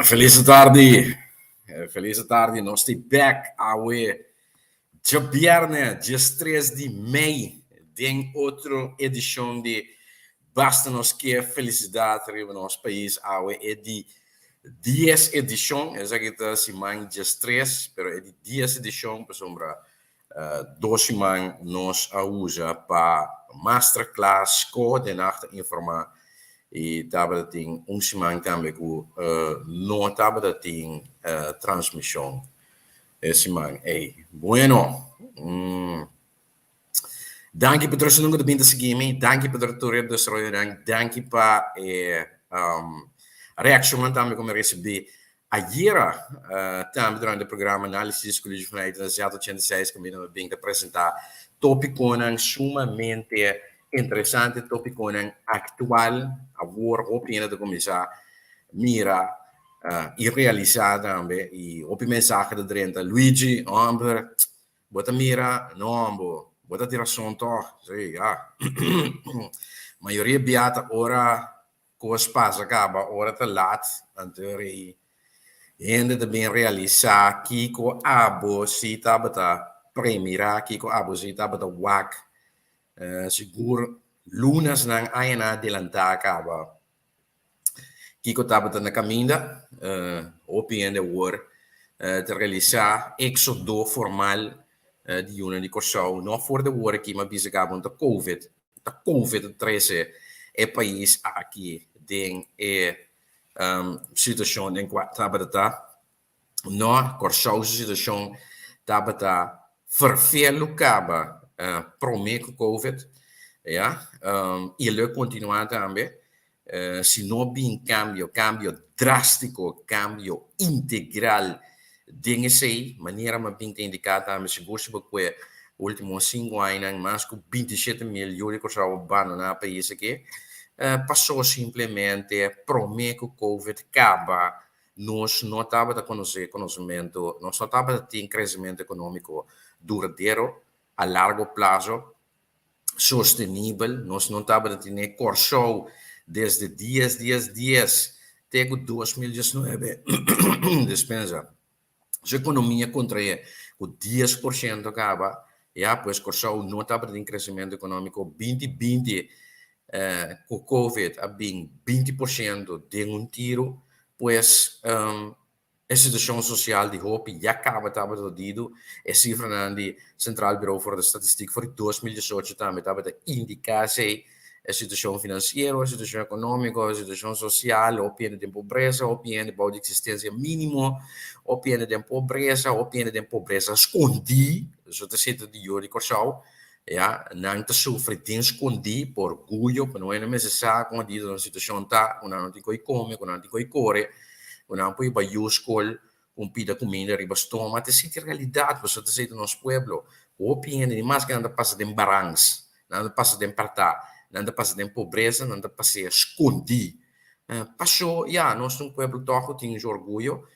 Felis tardi, felis tardi, nos ta bek awe djabièrnè 13 di mei den otro edishon di Basta Nos Ke Felisidat riba nos pais. Awe e di 10 edishon, esaki ta siman 13, pero e di 10 edishon pasobra 2 siman nos a usa pa masterclass ko den nacht informa i tabata tin un siman tambe ku no tabata tin transmishon e siman ei. Bueno, danki pa tur esun ku ta bin ta sigui mi, danki pa tur e desaroyonan, danki pa e reakshonnan tambe ku mi a risibí ayera tambe durante e programa Análisis ku Luigi van Eijden na Z86 kaminda mi a bin ta presentá tópikonan sumamente interesante, tópikonan aktual. Awor hopi hende ta kuminsá mira i realisá tambe i hopi mensahe ta drenta, Luigi, hòmber, bo ta mira, no bo, bo ta tin rason tòg. Sí, ya. Mayoria bia ta ora Kos pasa kaba ora ta lat, anto rei hende ta bin realisá kiko abo si tabata premirá, kiko abo si tabata wak. Sigur lunasnan, añanan adelantá kaba kiko tabata na kaminda. Hopi hende awor ta realisá éksodo formal di yunan di Kòrsou, no for di awor aki, mi a bisa kaba un ta covid. Ta Covid a trese e pais aki den e situacion den cua tabata ta. No, Corsou su situacion tabata ferfelu caba prome cu Covid, ya, y lo e continua tambe Si no bin cambio, cambio drastico, cambio integral den esey, manera mi a bin ta indica tambe, sigur si bo cue ultimo 5 añanan mas cu 27,000 yu di Corsou a bandona pais aki, paso simplemente prome cu covid caba nos no tabata conoce conocemento, nos no tabata tin crecemento economico duradero a largo plazo. Sostenibel, nos no tabata tene Kòrsou desde dies dies dies te ku 2019, dispensa, su ekonomia kontraé ku 10% kaba, ya, pues Kòrsou no tabata tin kresementu ekonómiko. 2020 ku covid a bin 20% den un tiru, pues E situacion social di hopi ya caba tabata hodido. E cifranan di Centraal Bureau voor de Statistiek for di 2018 tambe tabata indica esey. E situacion financiero, e situacion economico, e situacion social, hopi hende den pobresa, hopi hende bou di existencia minimo, hopi hende den pobresa, hopi hende den pobresa scondi, so ta esey ta di yor di Corsou, ya, nan ta sufri den scondi pa orguyo, pa no hende mester sa con hodido nan situacion ta, cu nan no tin co'i come, cu nan no tin co'i core. Ku nan por bai yu skol ku un pida kuminda riba stoma ta sinti realidat pasobra ta esei ta nos pueblo. Hopi hende di mas ke nan ta pasa den barans, nan ta pasa den partá, nan ta pasa den pobresa, nan ta pas'é skondí. Pasó ya nos ta un pueblo tòg ku tin su orguyo.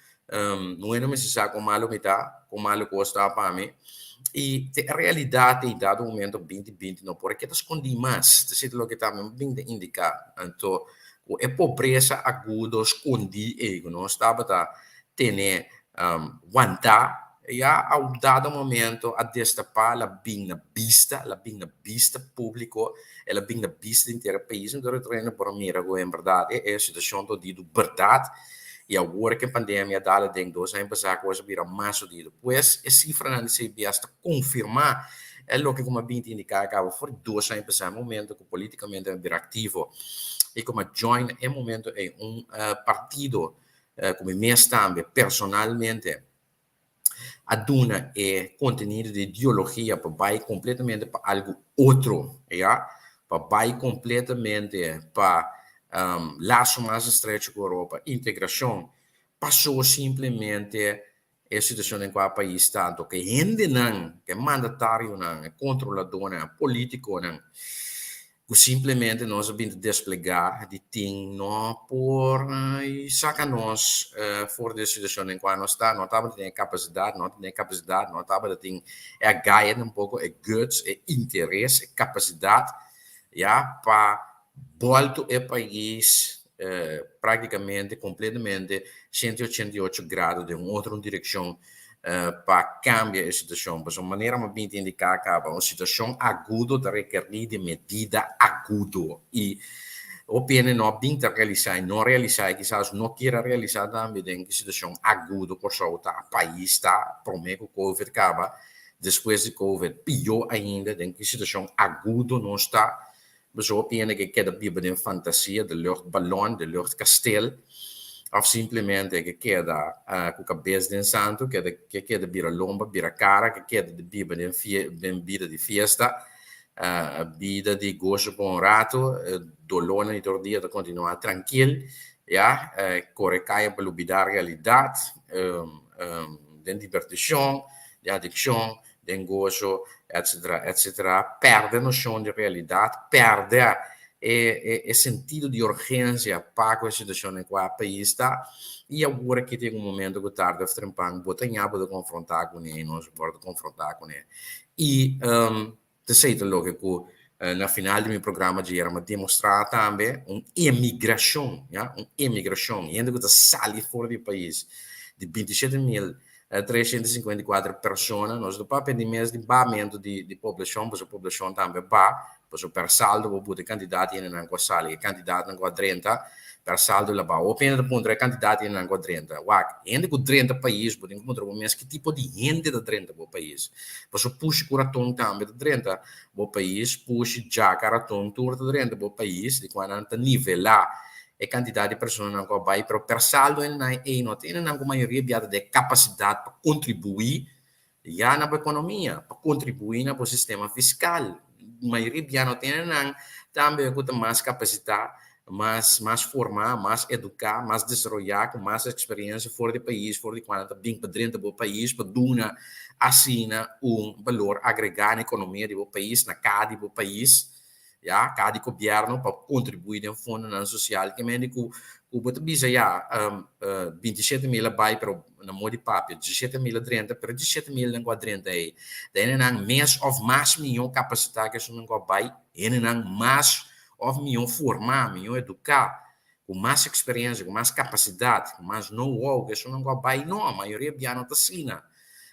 No hende mester sa kon malu mi ta, kon malu kos ta pa mi. I ta e realidat ei dado momento 2020 no por a keda skondí mas. Ta esei ta loke ta mi bin ta indiká. Anto Ku e pobresa agudo skondí ei ku nos tabata tene wantá, ya a un dado momento a destapá, el a bin na bista, el a bin na bista públiko, el a bin na bista di henter e pais. Enton e trende por a mira ku en bèrdat e situashon ta odido bèrdat i awor ku e pandemia a dal aden 2 aña pasá kos a bira mas odido. Pues e sifranan di CBS ta konfirmá e loke ku mi a bin ta indiká kaba for di 2 aña pasá, e momento ku polítikamente mi a bira aktivo i ku mi a join e momento ei un partido ku mi mes tambe personalmente a duna e kontenido di ideologia pa bai kompletamente pa algu otro, ya, pa bai kompletamente pa laso mas estrecho ku Europa, integrashon, pasó simplemente e situacion den cua pais ta, anto ke hendenan, ke mandatarionan, e controladornan, e politiconan cu simplemente nos a bin ta desplega di tin no por saca nos for di e situacion den cua nos ta, no tabata tin e capacidad, no tin e capacidad, no tabata tin e agaya tampoco, e guts, e interes, e capacidad ya pa bolto e pais. práktikamente kompletamente 188 grado den un otro direkshon pa kambia e situashon. Pasobra manera mi a bin ta indiká kaba, un situashon agudo ta rekerí di medida agudo i hopi hende no a bin ta realisá i no realisá i kisas no kier a realisá tambe den ki situashon agudo Kòrsou ta, pais ta promé ku covid kaba, despues di covid pió ainda den ki situashon agudo nos ta. Pasobra hopi hende ke keda biba den fantasia, de luchtballon, de luchtkasteel, òf simplemente ke keda ku kabes den santu, keda ke keda bira lomba, bira kara, ke keda di biba den fie den bida di fiesta, bida di goso pa un ratu, dolónan di tur dia ta kontinuá trankil, ya, kore kaya pa lubidá realidat, den dibertishon, den adikshon, den goso, etcetera, etcetera, pèrdè noshon di realidat, pèrdè e e sentido di urgensia pa ku e situashon den kua pais ta, i awor aki ta yega un momento ku tardi òf trempan bo ta ña bo ta konfrontá kuné i nos por ta konfrontá kuné. I t'esei ta loke ku na final di mi programa djayer mi a demostrá tambe un emigrashon, ya, un emigrashon, hende ku ta sali for di pais di 27.000 354 persona, nos no papia di mes di bamentu di poblashon, pasobra poblashon tambe ba, pasobra per saldo bo buta e kantidat di hendenan ku a sali, e kantidatnan ku a drenta, per saldo la ba. Hopi hende ta puntra e kantidat di hendenan ku a drenta. Wak, hende ku drenta pais, bo tin ku puntra bo mes ki tipo di hende ta drenta bo pais. Pasobra pushi ku raton tambe ta drenta bo pais, pushi, djaka, raton, tur ta drenta bo pais, di kua nan ta nivelá e kantidat di personanan ku a bai, pero per saldo hendenan ei no ta hendenan ku mayoria bia ta den kapasidat pa kontribuí ya na bo ekonomia, pa kontribuí na bo sistema fiskal. Mayoria bia no ta hendenan tambe ku ta mas kapasitá, mas mas formá, mas eduká, mas desaroyá, ku mas eksperensia for di pais for di kua nan ta bin pa drenta bo pais pa duna asina un balor agregá na ekonomia di bo pais, na ka di bo pais. Ya, cada di gobierno pa contribui den fondonan social ke mende ku ku bo ta bisa ya 27.000 a bai pero na modo di papia 17.000 a drenta pero 17.000 nan ku a drenta ei ta hendenan mes of mas mihó kapasitá ke esunnan ku a bai hendenan mas of mihó formá mihó eduká ku mas eksperensia ku mas kapasidat ku mas know how ke esunnan ku a bai no mayoria bia no ta asina.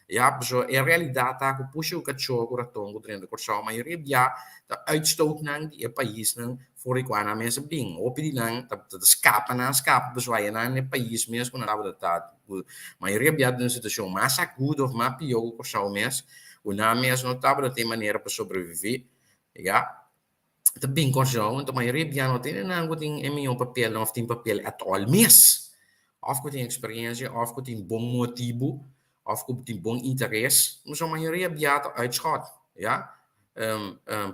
Ya, pasobra e realidat ta ku pushi ku kachó ku raton ku drenta Kòrsou mayoria bia ta uitstootnan di e paisnan for di kua nan mes a bin. Hopi di nan ta ta skapa nan a skapa pasobra nan e pais mes ku nan tabata ta. Mayoria bia ta den un situashon mas agudo òf mas pió ku Kòrsou mes ku nan mes no tabata tin manera pa sobreviví, ya. Ta bin Kòrsou, anto mayoria bia no tene nan ku tin e mihó papelnan òf tin papel at all mes. Òf ku tin eksperensia, òf ku tin bon motibu, òf ku tin bon interes. Pasobra mayoria bia ta uitschot, ya.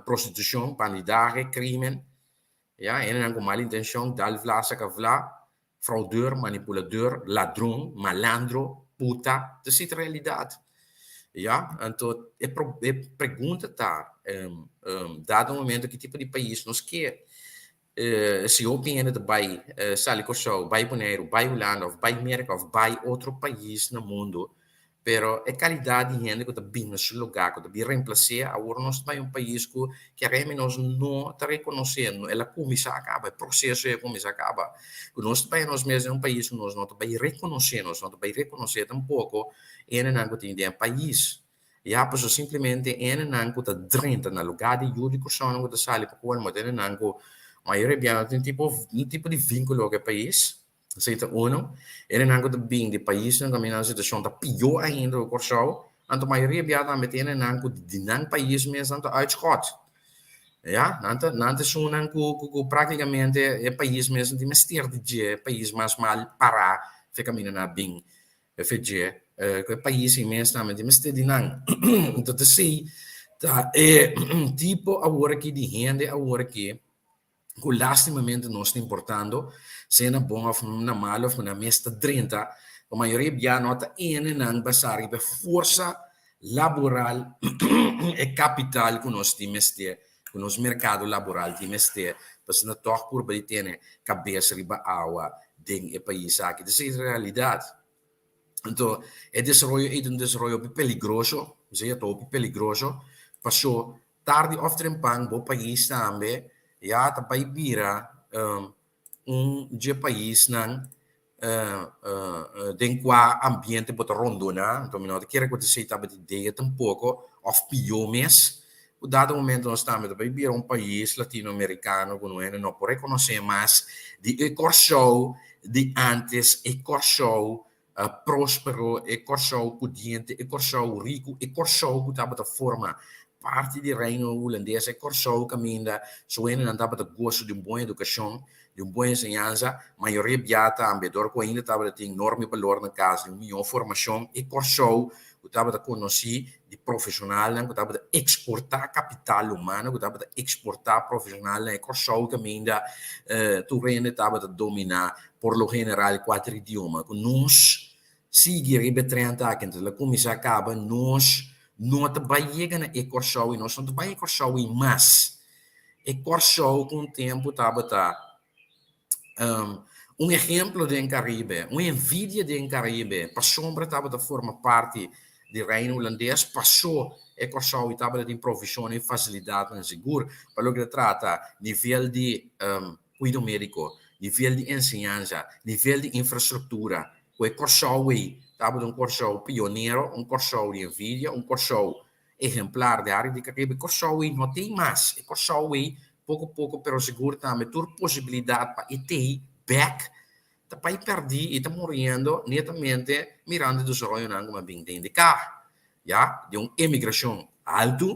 Prostitushon, bandidahe, krimen, ya. Hendenan ku mal intenshon, dal vla, saka vla, fraudeur, manipulador, ladron, malandro, puta, ta esei ta realidat. Ya, anto e e pregunta ta, dado momento ki tipo di pais nos ke? Si hopi hende ta bai sali Kòrsou, bai Boneiru, bai Hulanda òf bai Merka òf bai otro pais na mundu, Pero e kalidat di hende ku ta bin na su lugá, ku ta bin remplas'é, awor nos ta bai un pais ku keremi nos no ta rekonosé, el a kuminsá kaba, e proseso ei a kuminsá kaba. Ku nos ta bai nos mes den un pais ku nos no ta bai rekonosé, nos no ta bai rekonosé tampoko hendenan ku tin den e pais. Ya, pasobra simplemente hendenan ku ta drenta na lugá di yu di personanan ku ta sali pa kolmo, ta hendenan ku mayoria bia no tin tipo, un tipo di vínkulo ku e pais. Esei ta uno. Hendenan ku ta bin di paisnan kaminda nan situashon ta pió ainda ku Kòrsou, anto mayoria bia tambe ta hendenan ku di nan pais mes nan ta uitschot. Ya, nan ta nan ta esunnan ku ku praktikamente e pais mes no tin mester di dje, e pais mas mal pará fe kaminda nan a bin fe dje, ku e pais ei mes tambe tin mester di nan. Anto ta esei ta e tipo awor aki di hende awor aki. Ku lastimamente nos ta importando, sea na bon òf na malu òf na mes ta drenta, ku mayoria bia no ta ene nan basá riba e forsa laboral, e kapital ku nos tin mester, ku nos merkado laboral tin mester, pasobra tòg purba di tene kabes riba awa den e pais aki. Esei ta realidat. Anto e desaroyo ei ta un desaroyo hopi peligroso, esei ta hopi peligroso, paso Tardi of trempan bo pais tambe ya ta bai bira Un dje paisnan den kua ambiente bo ta rondoná, anto mi no ta kere ku esei tabata idea tampoko, òf pió mes, ku dado momento nos tambe ta bai bira un pais latinoamerikano ku no hende no por rekonosé mas di e Kòrsou di ántes, e Kòrsou próspero, e Kòrsou pudiente, e Kòrsou riku, e Kòrsou ku tabata forma parti di Reino Hulandes, e Kòrsou kaminda su hendenan tabata gosa di un bon edukashon, di un bon enseñansa, mayoria bia tambe dor ku ainda tabata tin norma i balor na kas di un mihó formashon, e Kòrsou ku tabata konosí di profeshonalnan ku tabata eksportá kapital humano, ku tabata eksportá profeshonalnan, e Kòrsou kaminda tur hende tabata dominá por lo general kuater idioma. Ku nos sigui riba e trend aki, entonces lo kuminsá kaba nos no ta bai yega na e Kòrsou i nos no ta bai e Kòrsou i mas. E Kòrsou ku un tempu tabata un ehemplo den Karibe, un envidia den Karibe, pasobra tabata forma parti di Reino Hulandes, pasó e Kòrsou i tabata tin provishon i fasilidatnan sigur pa loke ta trata nivel di kuido médiko, nivel di enseñansa, nivel di infrastruktura, ku e Kòrsou ei tabata un Kòrsou pionero, un Kòrsou di envidia, un Kòrsou ehemplar den área di Karibe. Kòrsou ei no tin mas. E Kòrsou ei poko poko pero sigur tambe tur posibilidat pa e tei bèk ta bai pèrdí i ta muriendo netamente mirando e desaroyonan ku a bin den di ka, ya, di un emigrashon altu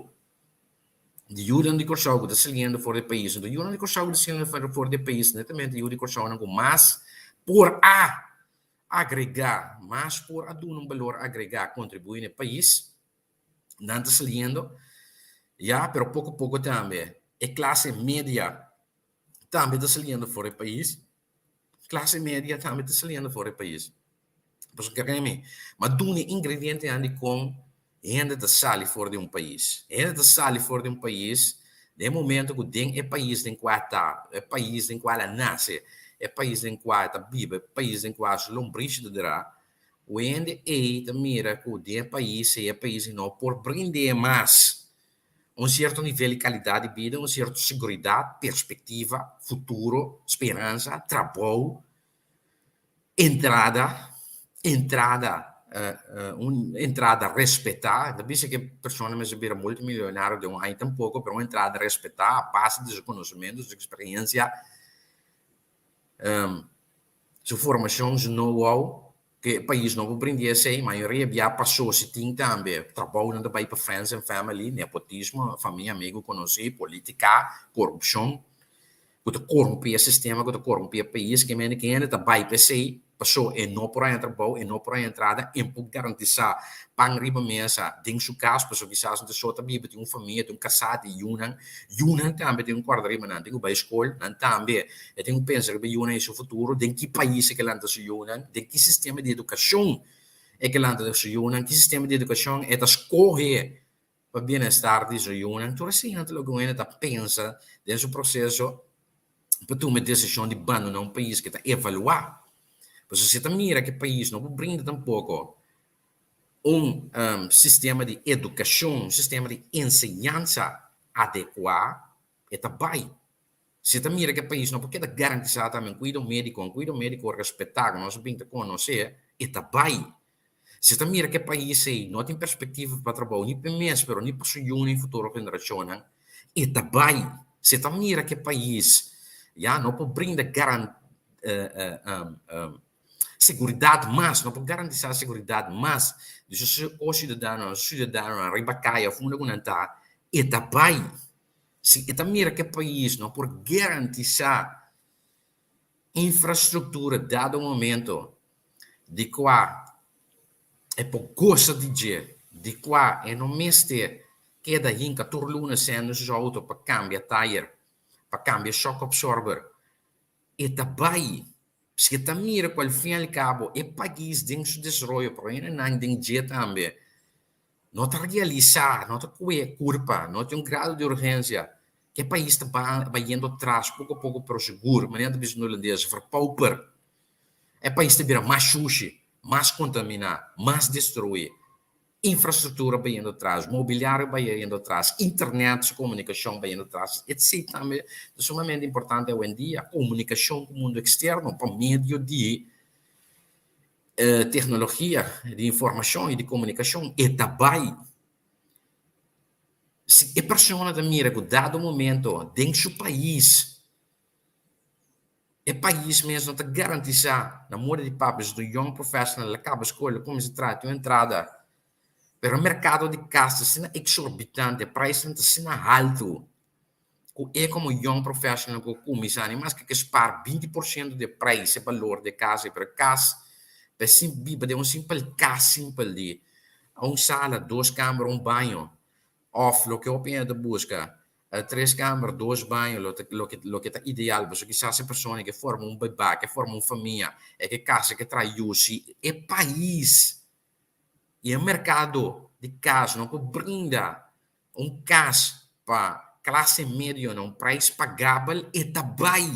di yunan di Kòrsou ku ta saliendo for di e pais. Enton yunan di Kòrsou ku ta saliendo for di e pais netamente yu di Kòrsounan ku mas por a agregá, mas por a duna un balor agregá, kontribuí na e pais. Nan ta saliendo, ya, pero poko poko tambe e klase media tambe ta saliendo for e pais. Klase media tambe ta saliendo for e pais. Pasobra kere mi, ma duna e ingredientenan di kon hende ta sali for di un pais. Hende ta sali for di un pais den e momento ku den e pais den kua e ta, e pais den kua el a nase, e pais den kua e ta biba, e pais den kua su lombrishi ta dera, Wende ei ta mira ku den e pais ei e pais ei no por brind'é mas un sierto nivel di kalidat di bida, un sierto seguridat, perspektiva, futuro, speransa, trabou, entrada, entrada, un entrada respetá. No ta bisa ku e persona mester bira multimilionario den un aña tampoko, pero un entrada respetá a base di su konosementu, su eksperensia. Su formacion, su know-how, cu e pais no por brindi esey, mayoria bia paso si tin tambe trabounan ta bay pa friends and family, nepotismo, famia, amigo, conoci, politica, corupcion, cu ta corumpi e sistema, cu ta corumpi e pais, ke mende kende ta bay pa esey, paso e no por haña trabou, e no por haña entrada, e por garantisa pan riba mesa den su cas, pasobra kisas un so ta biba, tin un famia, tin un casá, tin yunan, yunan tambe tin un corda riba nan, tin cu bay scol, nan tambe e tin cu pensa riba yunan y su futuro, den ki pais e ke lanta su yunan, den ki sistema di educacion e ke lanta su yunan, ki sistema di educacion e ta scoge pa bienestar di su yunan. Tur eseinan ta loke un hende ta pensa den su proceso pa tuma e decision di bandona un pais ke ta evalua. Pasobra si e ta mira ke pais no por brinda tampoco un sistema di edukashon, un sistema di enseñansa adekuá, e ta bai. Si e ta mira ku e pais no por keda garantisá tambe un kuido médiko, un kuido médiko respetá ku nos a bin ta konosé, e ta bai. Si e ta mira ku e pais ei no tin perspektiva pa trabou ni pa e mes pero ni pa su yunan i futuro generashonnan, e ta bai. Si e ta mira ku e pais ya no por brinda garan Seguridat mas, no por garantisá seguridat mas di su ko-siudadanonan, su siudadanonan riba kaya òf unda ku nan ta, e ta bai. Si e ta mira ku e pais no por garantisá infrastruktura dado momento di kua e por gosa di dje, di kua e no mester keda hinka tur luna sende su outo pa kambia tayer, pa kambia shock absorber, e ta bai. Si e ta mira ku al fin i al kabo e pais den su desaroyo, pero hendenan den dje tambe no ta realisá, no ta kue kurpa, no tin un grado di urgensia ku e pais ta bayendo tras poko poko pero sigur, manera nan ta bisa na hulandes, verpauper. E pais ta bira mas shushi, mas kontaminá, mas destruí. Infrastruktura bayendo atras, mobiliario bayendo atras, internet su komunikashon bayendo atras, etc. Tambe ta sumamente importante awendia, komunikashon ku mundu eksterno pa medio di teknologia di informashon i di komunikashon e ta bai. Si e persona ta mira ku dado momento den su pais E pais mes no ta garantisá na moda di papia si ta un young professional el a kaba skol el a kuminsá traha tin un entrada pero e merkado di kas ta asina eksorbitante e preisnan ta asina haltu ku e komo young professional ku a kuminsá ni maske ke spar 20% di e preis e balor di e kas pero e kas pa e biba den un simpel kas simpel di un sala dos kamber un baño òf loke hopi hende ta buska Tres kamber, dos baño, lo ta loke loke ta ideal pasobra kisas e persona ke forma un beba, ke forma un famia, e ke kasa, ke traha yu, si e pais i e merkado di kas no por brinda un kas pa klase medio na un prijs pagabel, e ta bai.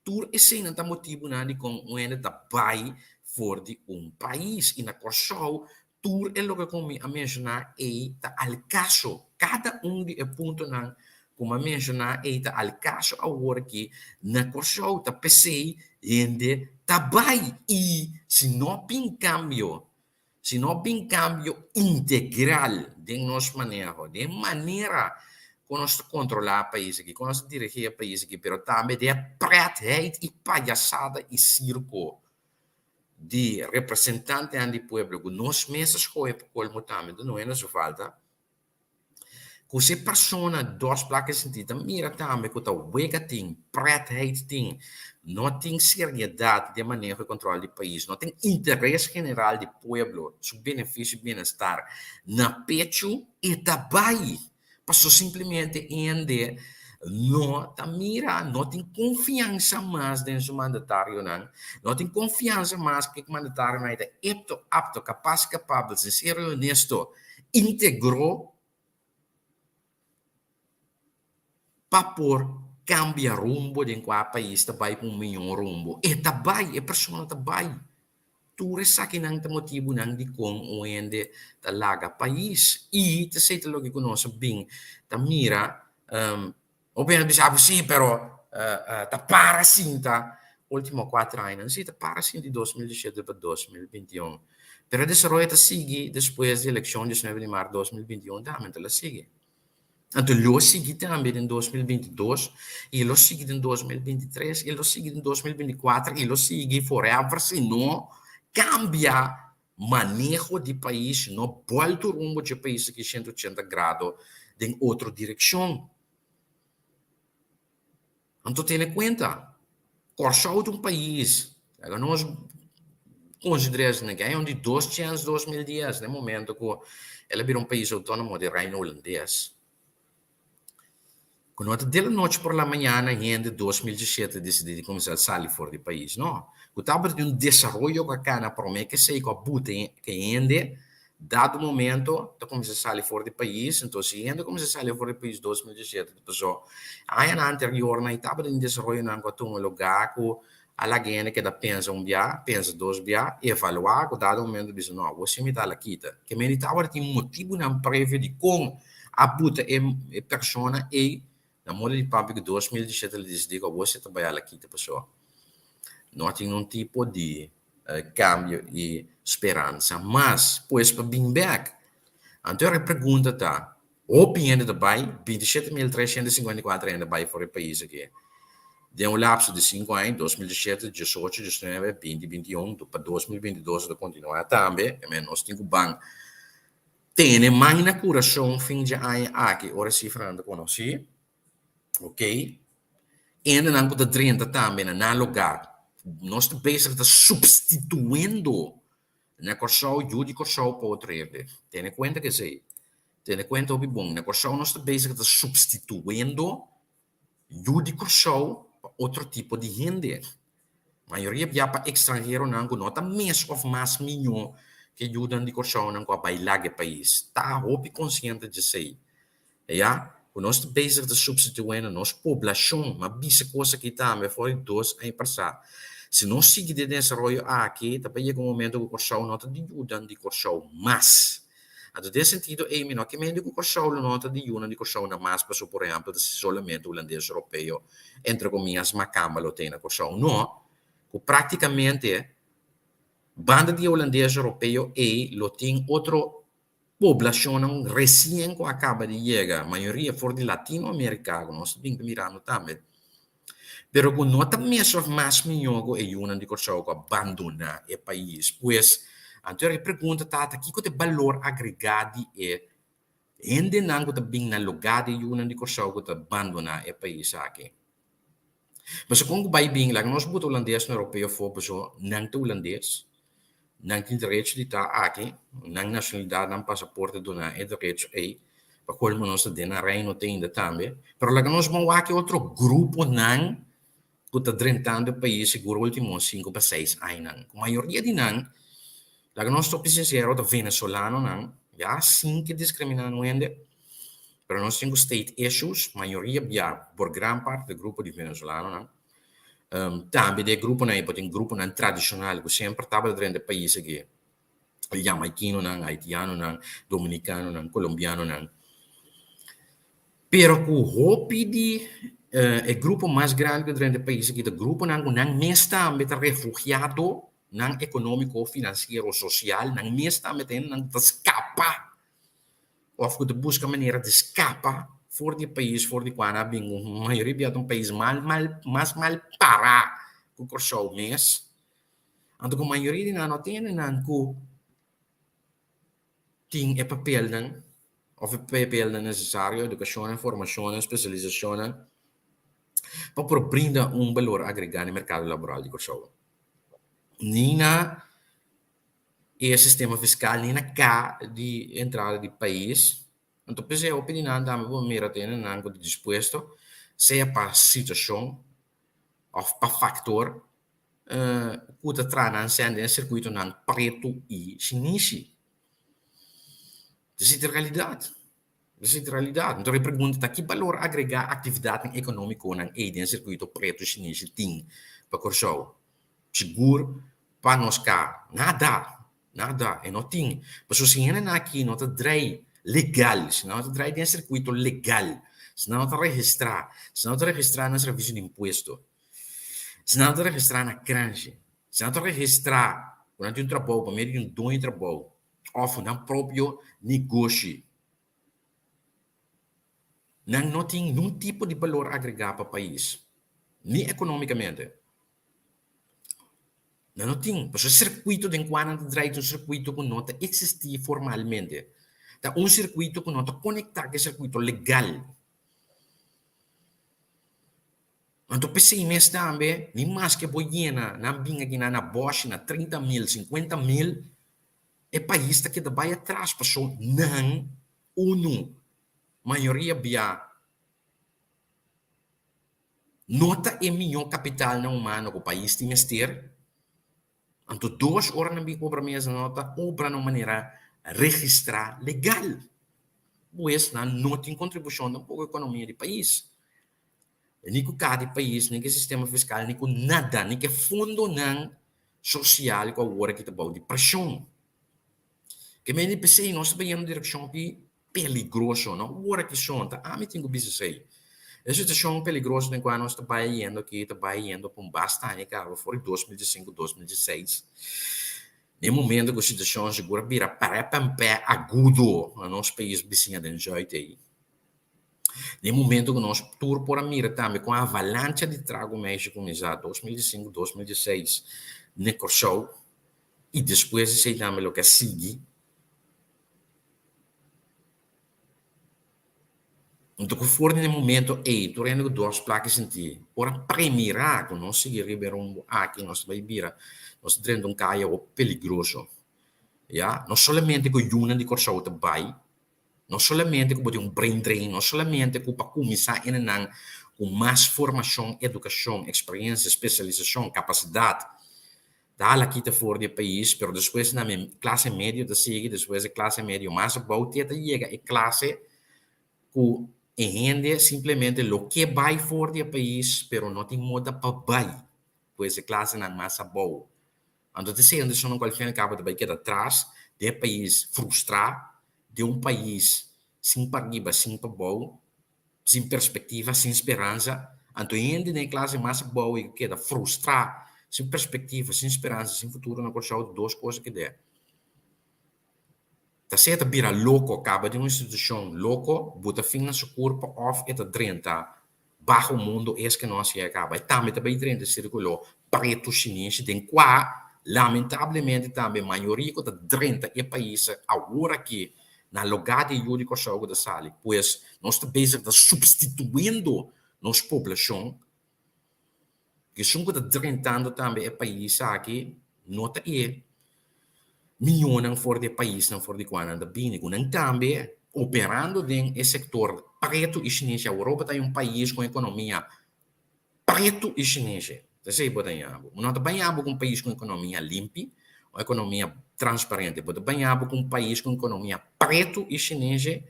Tur eseinan ta motibunan dikon un hende ta bai for di un pais. I na Kòrsou tur e loke ku mi a menshoná ei ta al kaso. Kada un di e puntonan ku mi a menshoná ei ta al kaso awor aki na Kòrsou. Ta p'esei hende ta bai. I si no bin kambio, Si no bin kambio integral den nos maneho, den manera ku nos ta kontrolá e pais aki, ku nos ta dirigí e pais aki, pero tambe den e pretheid i payasada i sirko di representantenan di pueblo ku nos mes a skohe pa kolmo tambe, ta no hende su falta. Ku si e persona dos plaka e sinti ta mira tambe ku ta wega tin, pretheid tin, no tin seriedat den maneho i kontrol di pais, no tin interes general di pueblo, su benefisio i bienestar na pechu, e ta bai. Pasobra simplemente hende no ta mira, no tin konfiansa mas den su mandatarionan, no tin konfiansa mas ku e mandatarionan ei ta epto, apto, kapas, kapabel, sinsero i honesto Integró pa por kambia rumbo den kua pais ta bai pa un mihó rumbo. E ta bai, e persona ta bai. Tur esakinan ta motibunan dikon un hende ta laga pais. I ta esei ta loke ku nos a bin ta mira. Hopi hende bisa bo si, pero ta para sinta ultimo cuatro añanan. Si, ta para sinta di 2017 pa 2021. Pero e desaroyo ta sigui despues di eleccion 19 di maart 2021 tambe ta la sigui. Anto lo sigui tambe den 2022 y lo sigui den 2023 y lo sigui den 2024 y lo sigui forever si no cambia maneho di pais, no bolto rumbo dje pais aki 180 grado den otro direccion. Anto tene kuenta, Kòrsou ta un pais, laga nos konsider'é asina, ke aña di dos chèns 2010, na e momento ku el a bira un pais outónomo di Reino Hulandes, ku no ta de la nochi por la mañana hende 2017 disidí di kuminsá sali for di pais, no. Ku tabata tin un desaroyo ku a kana promé ku esei ku a buta ku hende Dado momento ta kuminsá sali for di pais, enton si hende kuminsá sali for di pais 2017 ta pasó añanan anteriornan i tabatin desaroyonan ku a tuma lugá ku a laga hende keda pensa un bia, pensa dos bia, evaluá ku dado momento bisa no awor si mi ta la kita. Ke mende tabatin motibunan previo di kon a buta e e persona ei na moda di papia ku 2017 a disidí ku awor si ta bai a la kita pasó no tin un tipo di cambio y speransa mas pues pa bin bek. Anto e pregunta ta, hopi hende ta bay, 27.354 hende bay for e pais aki den un lapso di sinku aña, 2017, 18, 19, 20, 21, pa 2022 ta continua tambe, e men nos tin cu ban tene man na curason fin dje aña aki ora e cifranan ta conoci. Ok. Hendenan ku ta drenta tambe na nan lugar. Nos ta bezig ta supstituendo na Kòrsou yu di Kòrsou pa otro hende. Tene kuenta ku esei. Tene kuenta hopi bon. Na Kòrsou nos ta bezig ta supstituendo yu di Kòrsou pa otro tipo di hende. Mayoria bia pa ekstranheronan ku no ta mes òf mas mihó ke yunan di Kòrsounan ku a bai laga e pais. Ta hopi konsiente djesei. Ya, ku nos ta bezig ta supstituendo nos poblashon, m'a bisa kos aki tambe for di dos aña pasá. Si nos sigui den desaroyo aki, ta bai yega un momento ku Kòrsou no ta di yudan di Kòrsou mas. Anto den e sentido ei mi no ke mende ku Kòrsou lo no ta di yunan di Kòrsou na mas pasobra por ehèmpel ta solamente hulandes europeo entre komias makamba lo tei na Kòrsou. No, ku praktikamente banda di e hulandes europeo ei lo tin otro poblashonnan resien ku a kaba di yega, mayoria for di Latinoamerika ku nos ta bin ta mirando tambe, pero ku no ta mes òf mas mihó ku e yunan di Kòrsou ku a bandoná e pais. Pues, anto e pregunta ta, ta kiko ta e balor agregá di e hendenan ku ta bin na lugá di e yunan di Kòrsou ku ta bandoná e pais aki? Pasobra kon ku bai bin laga nos buta hulandes na europeo afó pasobra nan ta hulandes, nan tin derecho di ta aki, nan nashonalidat, nan pasaporte duna e derecho ei, pa kolmo nos ta den nan reino te ainda tambe. Pero laga nos bon wak e otro gruponan ku ta drentando e pais sigur ultimo sinku pa seis añanan. Ku mayoria di nan, laga nos topi sinsero, ta venezolanonan, ya, sin ke diskriminá no hende. Pero nos tin ku state issues, mayoria bia por gran parte di grupo di venezolanonan. Tambe den e gruponan ei por tin gruponan tradishonal ku semper tabata drenta e pais aki, e jamaikinonan, haitianonan, dominikanonan, kolombianonan. Pero ku hopi di e grupo mas grandi ku drenta e pais aki ta gruponan ku nan mes tambe ta refugiado, nan ekonómiko, finansiero, sosial, nan mes tambe ta hende ku ta skapa Of ku ta buska manera di skapa for di e pais for di kua nan a bin ku mayoria bia ta un pais mal mal mas mal pará ku Kòrsou mes. Anto ku mayoria di nan no tene nan ku tin e papelnan òf e papelnan nesesario, edukashonnan, formashonnan, spesialisashonnan pa por brinda un balor agregá na e merkado laboral di Kòrsou. Ni na e sistema fiskal ni na ka di entrada di pais. Anto p'esei hopi di nan tambe por mira tene nan ku ta dispuesto sea pa situashon òf pa faktor ku ta traha nan sèn den e sirkuitonan pretu i shinishi. Esei ta e realidat, esei ta e realidat. Anto e pregunta ta ki balor agregá aktividatnan ekonómikonan ei den e sirkuito pretu i shinishi tin pa Kòrsou? Sigur pa nos ka nada, nada, e no tin. Pasobra si hendenan aki no ta drei legal, si nan no ta drei den sirkuito legal, si nan no ta registrá, si nan no ta registrá na servisio di impuesto, si nan no ta registrá na kranshi, si nan no ta registrá ku nan tin un trabou pa medio di un doño di trabou òf nan propio negoshi, nan no tin niun tipo di balor agregá pa pais, ni ekonómikamente. Nan no tin, pasobra e sirkuito den kua nan ta drai ta un sirkuito ku no ta eksistí formalmente. Ta un sirkuito ku no ta konektá ku e sirkuito legal. Anto p'esei mes tambe, ni maske bo yena nan bin akinan na bòshi na 30 mil, 50 mil, e pais ta keda bai atras pasobra nan unu mayoria bia. No ta e mihó kapitalnan humano ku pais tin mester, anto dos ora nan bin obra mesa no ta obra na un manera registrá legal. Pues nan no tin kontribushon tampoko ekonomia di pais, ni ku kaha di pais, ni ku e sistema fiskal, ni ku nada, ni ku e fondonan sosial ku awor aki ta bou di preshon. Ke mende p'esei nos ta bai yendo direkshon di peligroso, no ora ki son ta ami tin ku bisa esei. E situashon peligroso den kua nos ta bai yendo aki ta bai yendo pa un basta aña kaba for di 2005, 2006. Den momento ku situashon sigur a bira prèpèmpè agudo na nos pais bisiña den Zuid ei. Den momento ku nos tur por a mira tambe kon avalancha di trago meisje kuminsá 2005, 2006 na Kòrsou i despues di esei tambe loke a sigui. Anto ku for di e momento ei tur hende ku dos plaka sinti por a premirá ku nos sigui riba e rumbo aki nos ta bai bira nos ta drenta un kaya hopi peligroso ya no solamente ku yunan di Kòrsou ta bai no solamente ku bo tin un brain drain no solamente ku pa kuminsá hendenan ku mas formashon edukashon eksperensia spesialisashon kapasidat Ta hala kita for di e pais, pero despues na mi klase medio ta sigui, despues e klase medio mas abou te ta yega e klase ku e hende simplemente lo ke bai for di e pais pero no tin moda pa bai, pues e klasenan mas abou. Anto ta esei hende esun ku al fin al kabo ta bai keda tras den e pais frustrá. den un pais sin pariba, sin pabou, sin perspektiva, sin speransa. Anto hende den e klase mas abou ei ku keda frustrá, sin perspektiva, sin speransa, sin futuro na Kòrsou, dos kos a keda. Ta sea ta bira loko, kaba den un institushon loko, buta fin na su kurpa òf e ta drenta baho mundo es ke nos ya kaba. E tambe ta bai drenta e sirkulo pretu shinishi den kua lamentablemente tambe mayoria ku ta drenta e pais awor aki na lugá di e yu di Kòrsou ku ta sali. Pues nos ta bezig ta supstituendo nos poblashon. Esun ku ta drentando tambe e pais aki no ta e miñonan for di e paisnan for di kua nan ta bini, ku nan tambe operando den e sektor pretu i shinishi. Awor bo ta un pais ku un ekonomia pretu i shinishi. Esei bo ta ña bo. Bo no ta baña bo ku un pais ku un ekonomia limpi, un ekonomia transparente. Bo ta baña bo ku un pais ku un ekonomia pretu i shinishi.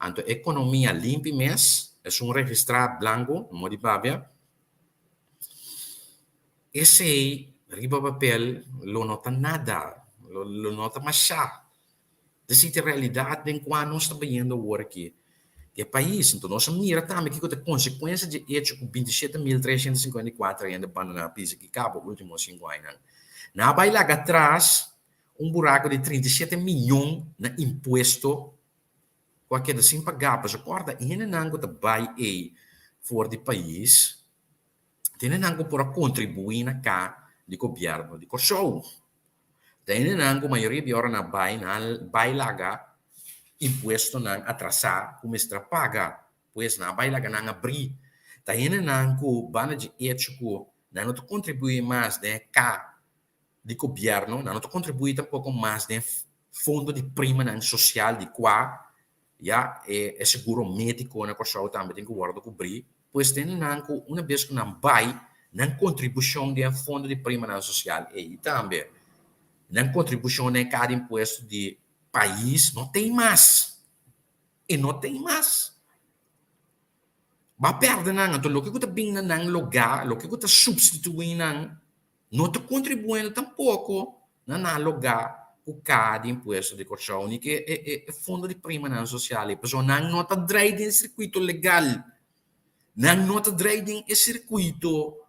Anto e ekonomia limpi mes, esun registrá blanku, no di papia. Esei riba papel lo no ta nada, lo no ta mashá. Esei ta e realidat den kua nos ta bayendo awor aki e pais. Enton nos a mira tambe kiko ta e konsekuensia dje echo ku 27.354 hende bandoná pais aki kaba ultimo sinku añanan. Nan a bai laga atras un buraku di 37 miyon na impuesto ku a keda sin pagá. Pasobra kòrda e hendenan ku ta bai ei for di pais Ta hendenan ku por a kontribuí na ka di gobièrnu di Kòrsou. Ta hendenan ku mayoria di ora nan bai, nan bai laga impuestonan atrasá ku mester a paga. Pues nan a bai laga nan abrí. Ta hendenan ku banda dje echo ku nan no ta kontribuí mas den e ka di gobièrnu, nan no ta kontribuí tampoko mas den fondo di primanan sosial di kua Ya, e e seguro médiko na Kòrsou tambe tin ku wòrdu kubrí. Pues tene nan ku una bes ku nan bai, nan kontribushon den e fondo di primanan sosial ei tambe, nan kontribushon den e kada impuesto di pais no tin mas. E no tin mas. Bo a pèrdè nan. Anto loke ku ta bin na nan lugá, loke ku ta supstituí nan, No ta kontribuendo tampoko na nan logá ku kaha di impuesto di Kòrsou ni ku e fondo di primanan sosial ei, pasobra nan no ta drai den sirkuito legal, nan no ta drai den e sirkuito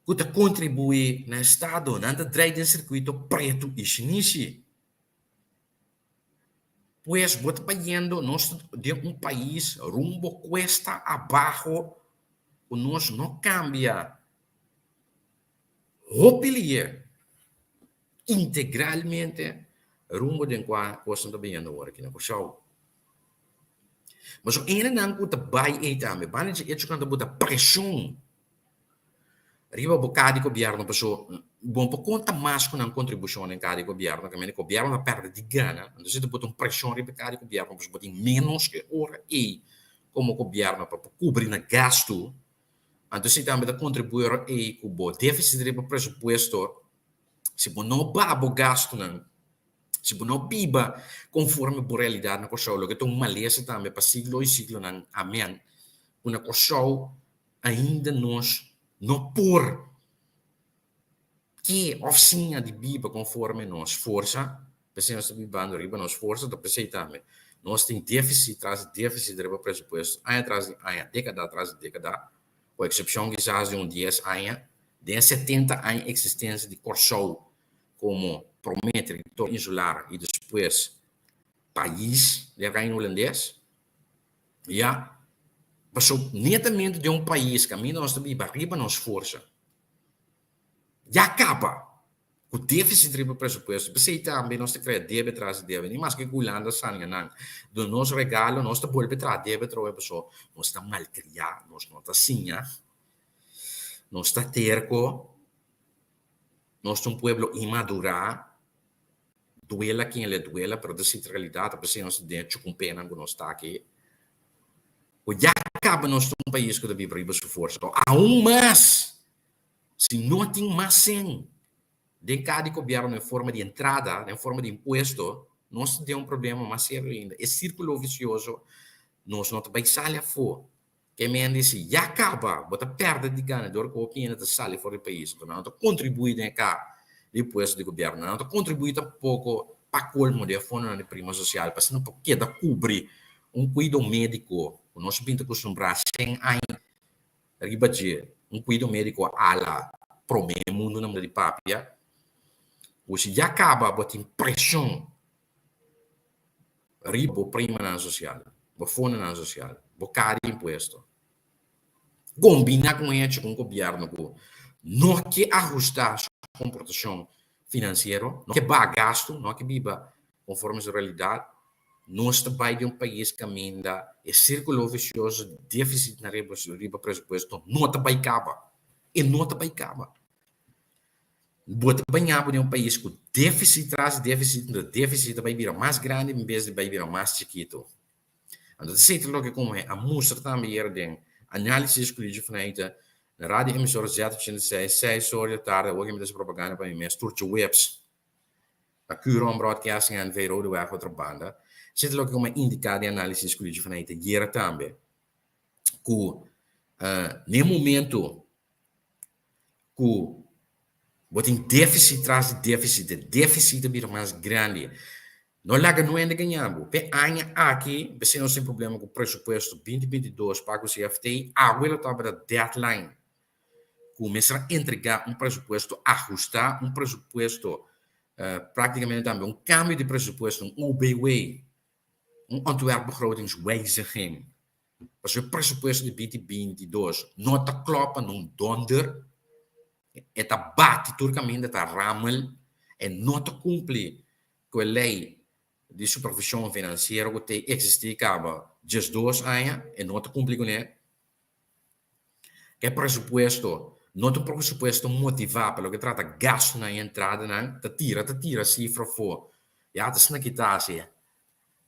ku ta kontribuí na estado, nan ta drai den sirkuito pretu i shinishi. Pues bo ta bayendo nos den un pais rumbo cuesta abaho cu nos no cambia hopi lier integralmente rumbo den cua cosnan ta bayendo awor aki na Curaçao. Pasobra hendenan cu ta bay ey tambe, banda dje hecho cu nan ta bota presion Riba bo ka di gobierno paso bo no por konta mas ku nan kontribushon den ka di gobierno ke mende gobierno ta pèrdè di gana entonces ta pone un preshon riba e ka di gobierno paso bo tin menos ke ora ei komo gobierno pa por kubri na gastu anto esei tambe ta kontribuí ora ei ku bo defisit riba presupuesto si bo no baha bo gastunan si bo no biba konforme bo realidat na Kòrsou loke ta un malesa tambe pa siglo i siglonan amen ku na Kòrsou Ainda nos no por ke òf siña di biba konforme nos forsa, p'esei nos ta bibando riba nos forsa, ta p'esei tambe nos tin défisit tras di défisit riba presupuesto aña tras di aña, dékada tras di dékada, ku eksepshon kisas di un dies aña, den e setenta aña eksistensia di Kòrsou komo promé teritorio insular i despues pais den Reino Hulandes. Ya, paso netamente den un pais kaminda nos ta biba riba nos forsa ya kaba ku defisit riba presupuesto. P'esei tambe nos ta krea debe tras di debe. Ni maske ku Hulanda sania nan duna nos regalo, nos ta bolbe traha debe atrobe paso nos ta malkriá, nos no ta siña, nos ta terko, nos ta un pueblo inmadurá. Duela ken el e duela, pero ta sinti realidad, ta p'esei nos ta den e chukumpenan ku nos ta aki. Ku ya kaba nos ta un pais ku ta biba riba su forsa. Pero aun mas, si no tin mas sen den kada di gobièrnu den forma di entrada, den forma di impuesto, nos ta den un problema mas serio ainda. E sirkulo visioso nos no ta bai sali afó. Ke men di si ya kaba bo ta pèrdè di gana dor ku hopi hende ta sali for di pais. Enton nan no ta kontribuí den e ka di impuesto di gobièrnu. Nan no ta kontribuí tampoko. Pa kolmo di e fondonan di prima sosial pa asina por keda kubri un kuido médiko ku nos a bin ta kustumbrá shen aña riba dje, un kuido médiko ala promé mundu na manera di papia, ku si ya kaba bo tin preshon riba bo primanan sosial, bo fondonan sosial, bo kara di impuesto. Kombiná ku un hecho ku un gobièrnu ku no ke ahustá su komportashon finansiero, no ke baha gastu, no ke biba konforme su realidat, nos ta bai den un pais kaminda e sírkulo visioso di défisit na riba presupuesto no ta bai kaba. E no ta bai kaba. Bo ta baña bo den un pais ku défisit tras di défisit, enton défisit ta bai bira mas grandi en bes di bai bira mas chikitu. Anto ta esei ta loke ku mi a mustra tambe yera den análisis ku Ligia vanuit na radio emisora Z86, seis or di tardi, awor ke mi ta hasi propaganda pa mi mes, tur djaweps na Curom Broadcasting NV. Rodeweg Otrobanda. Esei ta loke ku mi a indiká den análisis ku Ligia vanuit yera tambe, ku na e momento ku bo tin défisit tras di défisit, e défisit ta bira mas grandi. No laga no hende gaña bo. P'e aña aki, p'esei nos tin problema ku presupuesto binti 22 pa ku CFT, awe lo tabata deadline ku mester a entregá un presupuesto ahustá, un presupuesto práktikamente tambe un kambio di presupuesto, un OBW, un ontwerpbegrotingswijziging. Pasobra e presupuesto di 2022 no ta klòp pa nun dònder, e ta bati tur kaminda, ta ramel, e no ta kumpli ku e lei di supervishon finansiero ku ta eksistí kaba 12 aña, e no ta kumpli kuné. E presupuesto no ta un presupuesto motivá pa loke trata gastunan i entradanan, ta tira ta tira sifra afó, ya ta asina kita hasi.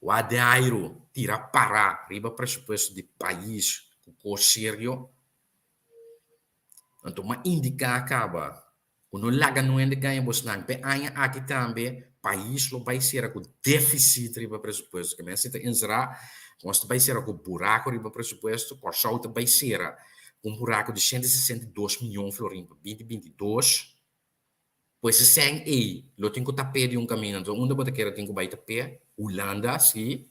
Wak den airu tira pará riba presupuesto di pais ku kos serio. Anto m'a indiká kaba ku no laga no hende gaña bosnan. P'e aña aki tambe pais lo bai sera ku défisit riba presupuesto. Ke mester ta enserá ku nos ta bai sera ku buraku riba presupuesto. Kòrsou ta bai sera ku un buraku di 162 mion florin pa 2022. Pues e sèn ei lo tin ku tap'é di un kaminda. Enton unda bo ta kere tin ku bai tap'é? Hulanda, sí.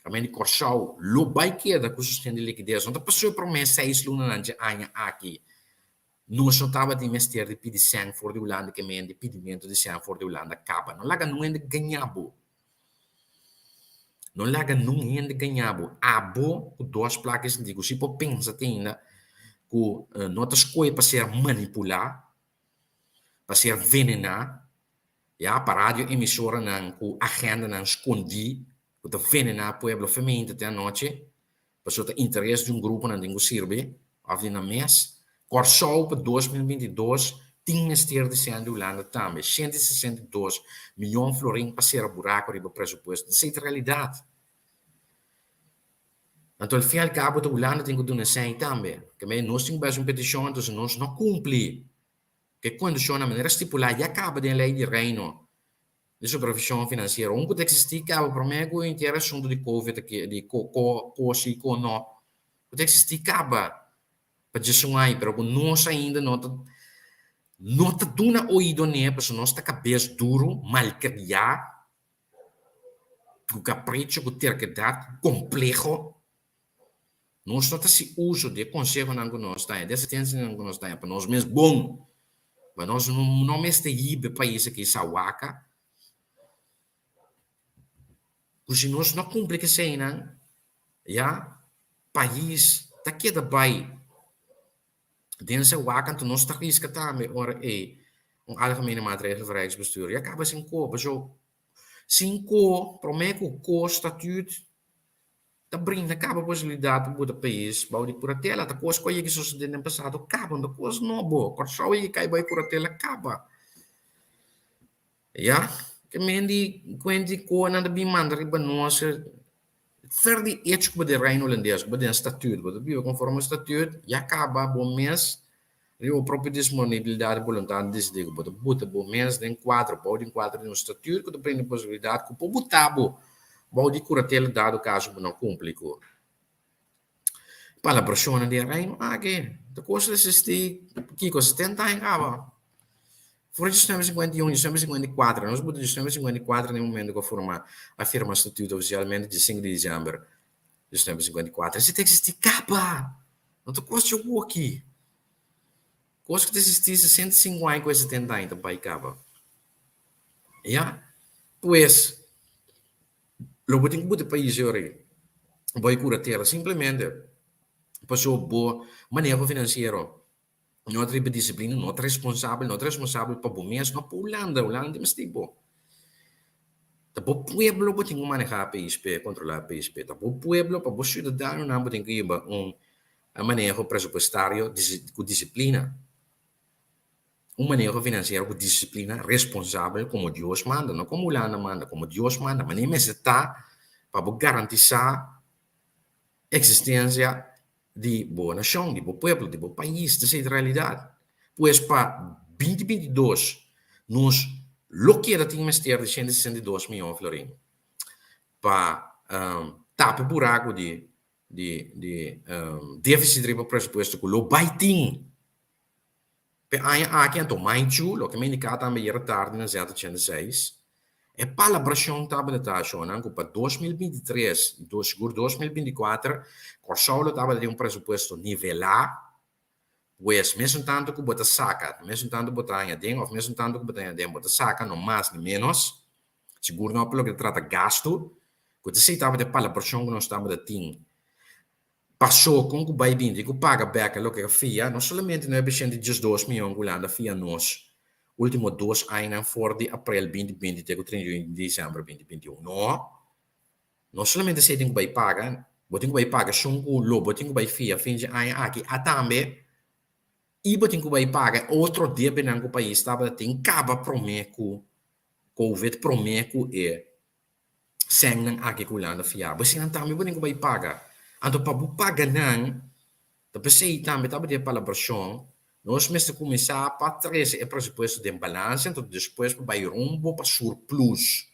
Kaminda di Kòrsou lo bai keda ku sosten di likides. No ta pasó e promé seis lunanan dje aña aki nos no tabatin mester di pidi sèn for di Hulanda ke men di pidimentu di sèn for di Hulanda kaba. No laga nun hende gaña bo. No laga nun hende gaña bo. Abo ku dos plaka i sinti ku si por pensa te ainda ku no ta skohe pa ser manipulá, pa ser venená, ya, pa radio emisoranan ku agendanan skondí ku ta venená pueblo femente te anochi, pasobra ta interes di un gruponan tin ku sirbi òf di nan mes. Kòrsou pa 2022 tin mester di sèn di Hulanda tambe, 162 mion florin pa sera buraku riba presupuesto. Esei ta realidat. Anto al fin al kabo ta Hulanda tin ku duna sèn tambe. Kemey nos tin ku bai hasi un petishon anto si nos no kumpli ku e kondishonnan manera stipulá ya kaba den lei di Reino di supervishon finansiero. Un ku ta eksistí kaba promé ku henter asuntu di covid aki di ko ko ko si ko no ku ta eksistí kaba pa djesun ai pero ku nos ainda no ta no ta duna oido n'e pasobra nos ta kabes duru malkriá ku kapricho ku terkedat ku kompleho. Nos no ta hasi uso di e konsehonan ku nos ta haña, di e asistensianan ku nos ta haña pa nos mes bon. Pa nos no mester hiba e pais aki sawaka. Ku si nos no kumpli ku eseinan, ya, pais ta keda bai den sawaka, anto nos ta riska tambe ora ei un algemene maatregel van Rijksbestuur ya kaba sin ko. Pasobra sin ko, promé ku ko statuut ta brinda kaba posibilidat pa buta pais bou di kuratela. Ta kos ku a yega sosode den pasado kaba, no ta kos nobo. Kòrsou a yega kai bou di kuratela kaba. Ya, ke men di kuenta di ku nan ta bin manda riba nos fer di echo ku bo den Reino Hulandes, ku bo den statuut, bo ta biba konforme statuut, ya kaba bo mes riba bo propio disponibilidat i boluntat di disidí ku bo ta buta bo mes den kuadro, bou di un kuadro di un statuut ku ta brinda posibilidat ku por buta bo bou di kuratela dado kaso bo no kumpli ku palabrashonnan di e Reino. Aki ta kos ta eksistí kiko 70 aña kaba. For 1951, 1954, nos buta 1954 na e momento ku a forma a firma statuto ofisialmente dia sinku di disiember 1954. Esei ta eksistí kaba! No ta kos dje woki. Kos ku ta eksistí 65 aña ku e 70 aña ta bai kaba. Ya. Pues, lo bo tin ku buta e pais yora ei bai kura tera simplemente pasobra bo maneho finansiero No ta riba disiplina, no ta responsabel, no ta responsabel pa bo mes, no pa Hulanda, Hulanda tin mester bo. Ta bo pueblo bo tin ku manehá pais p'e, kontrolá pais p'e. Ta bo pueblo, pa bo siudadanonan bo tin ku hiba un maneho presupuestario ku disiplina. Un maneho finansiero ku disiplina, responsabel komo Dios manda, no komo Hulanda manda, komo Dios manda. Manera mester ta pa bo garantisá eksistensia di bo nashon, di bo pueblo, di bo pais, ta esei ta realidat. Pues pa 2022 nos lo keda tin mester di 162 miyon florin pa tapa e buraku di di di deficit riba presupuesto ku lo bai tin P'e aña aki anto Maichu, loke mi indiká tambe ayera tardi na Zeta 86, e palabrashon tabata ta ashonnan ku pa 2023 i sigur 2024 Kòrsou lo tabata tin un presupuesto nivelá, pues mesun tantu ku bo ta saka, mesun tantu bo ta haña aden òf mesun tantu ku bo ta haña aden bo ta saka, no mas ni ménos, sigur no pa loke ta trata gastu, ku ta esei tabata e palabrashon ku nos tabata tin. Pasó kon ku bai binti ku paga bek e loke a fia, no solamente 912 mion ku Hulanda fia nos ultimo dos añanan for di aprel 2020 te ku 31 di december 2021. No, no solamente esei tin ku bai paga, bo tin ku bai paga esun ku lo bo tin ku bai fia fin dje aña aki, a tambe i bo tin ku bai paga e otro debenan ku pais tabata tin kaba promé ku covid, promé ku e sènnan aki ku Hulanda fia bo, eseinan tambe bo tin ku bai paga. Anto pa bo paga nan, ta p'esei tambe tabatin e palabrashon, nos mester kuminsá pa trese e presupuesto den balanse, anto despues pa bai rumbo pa surplus,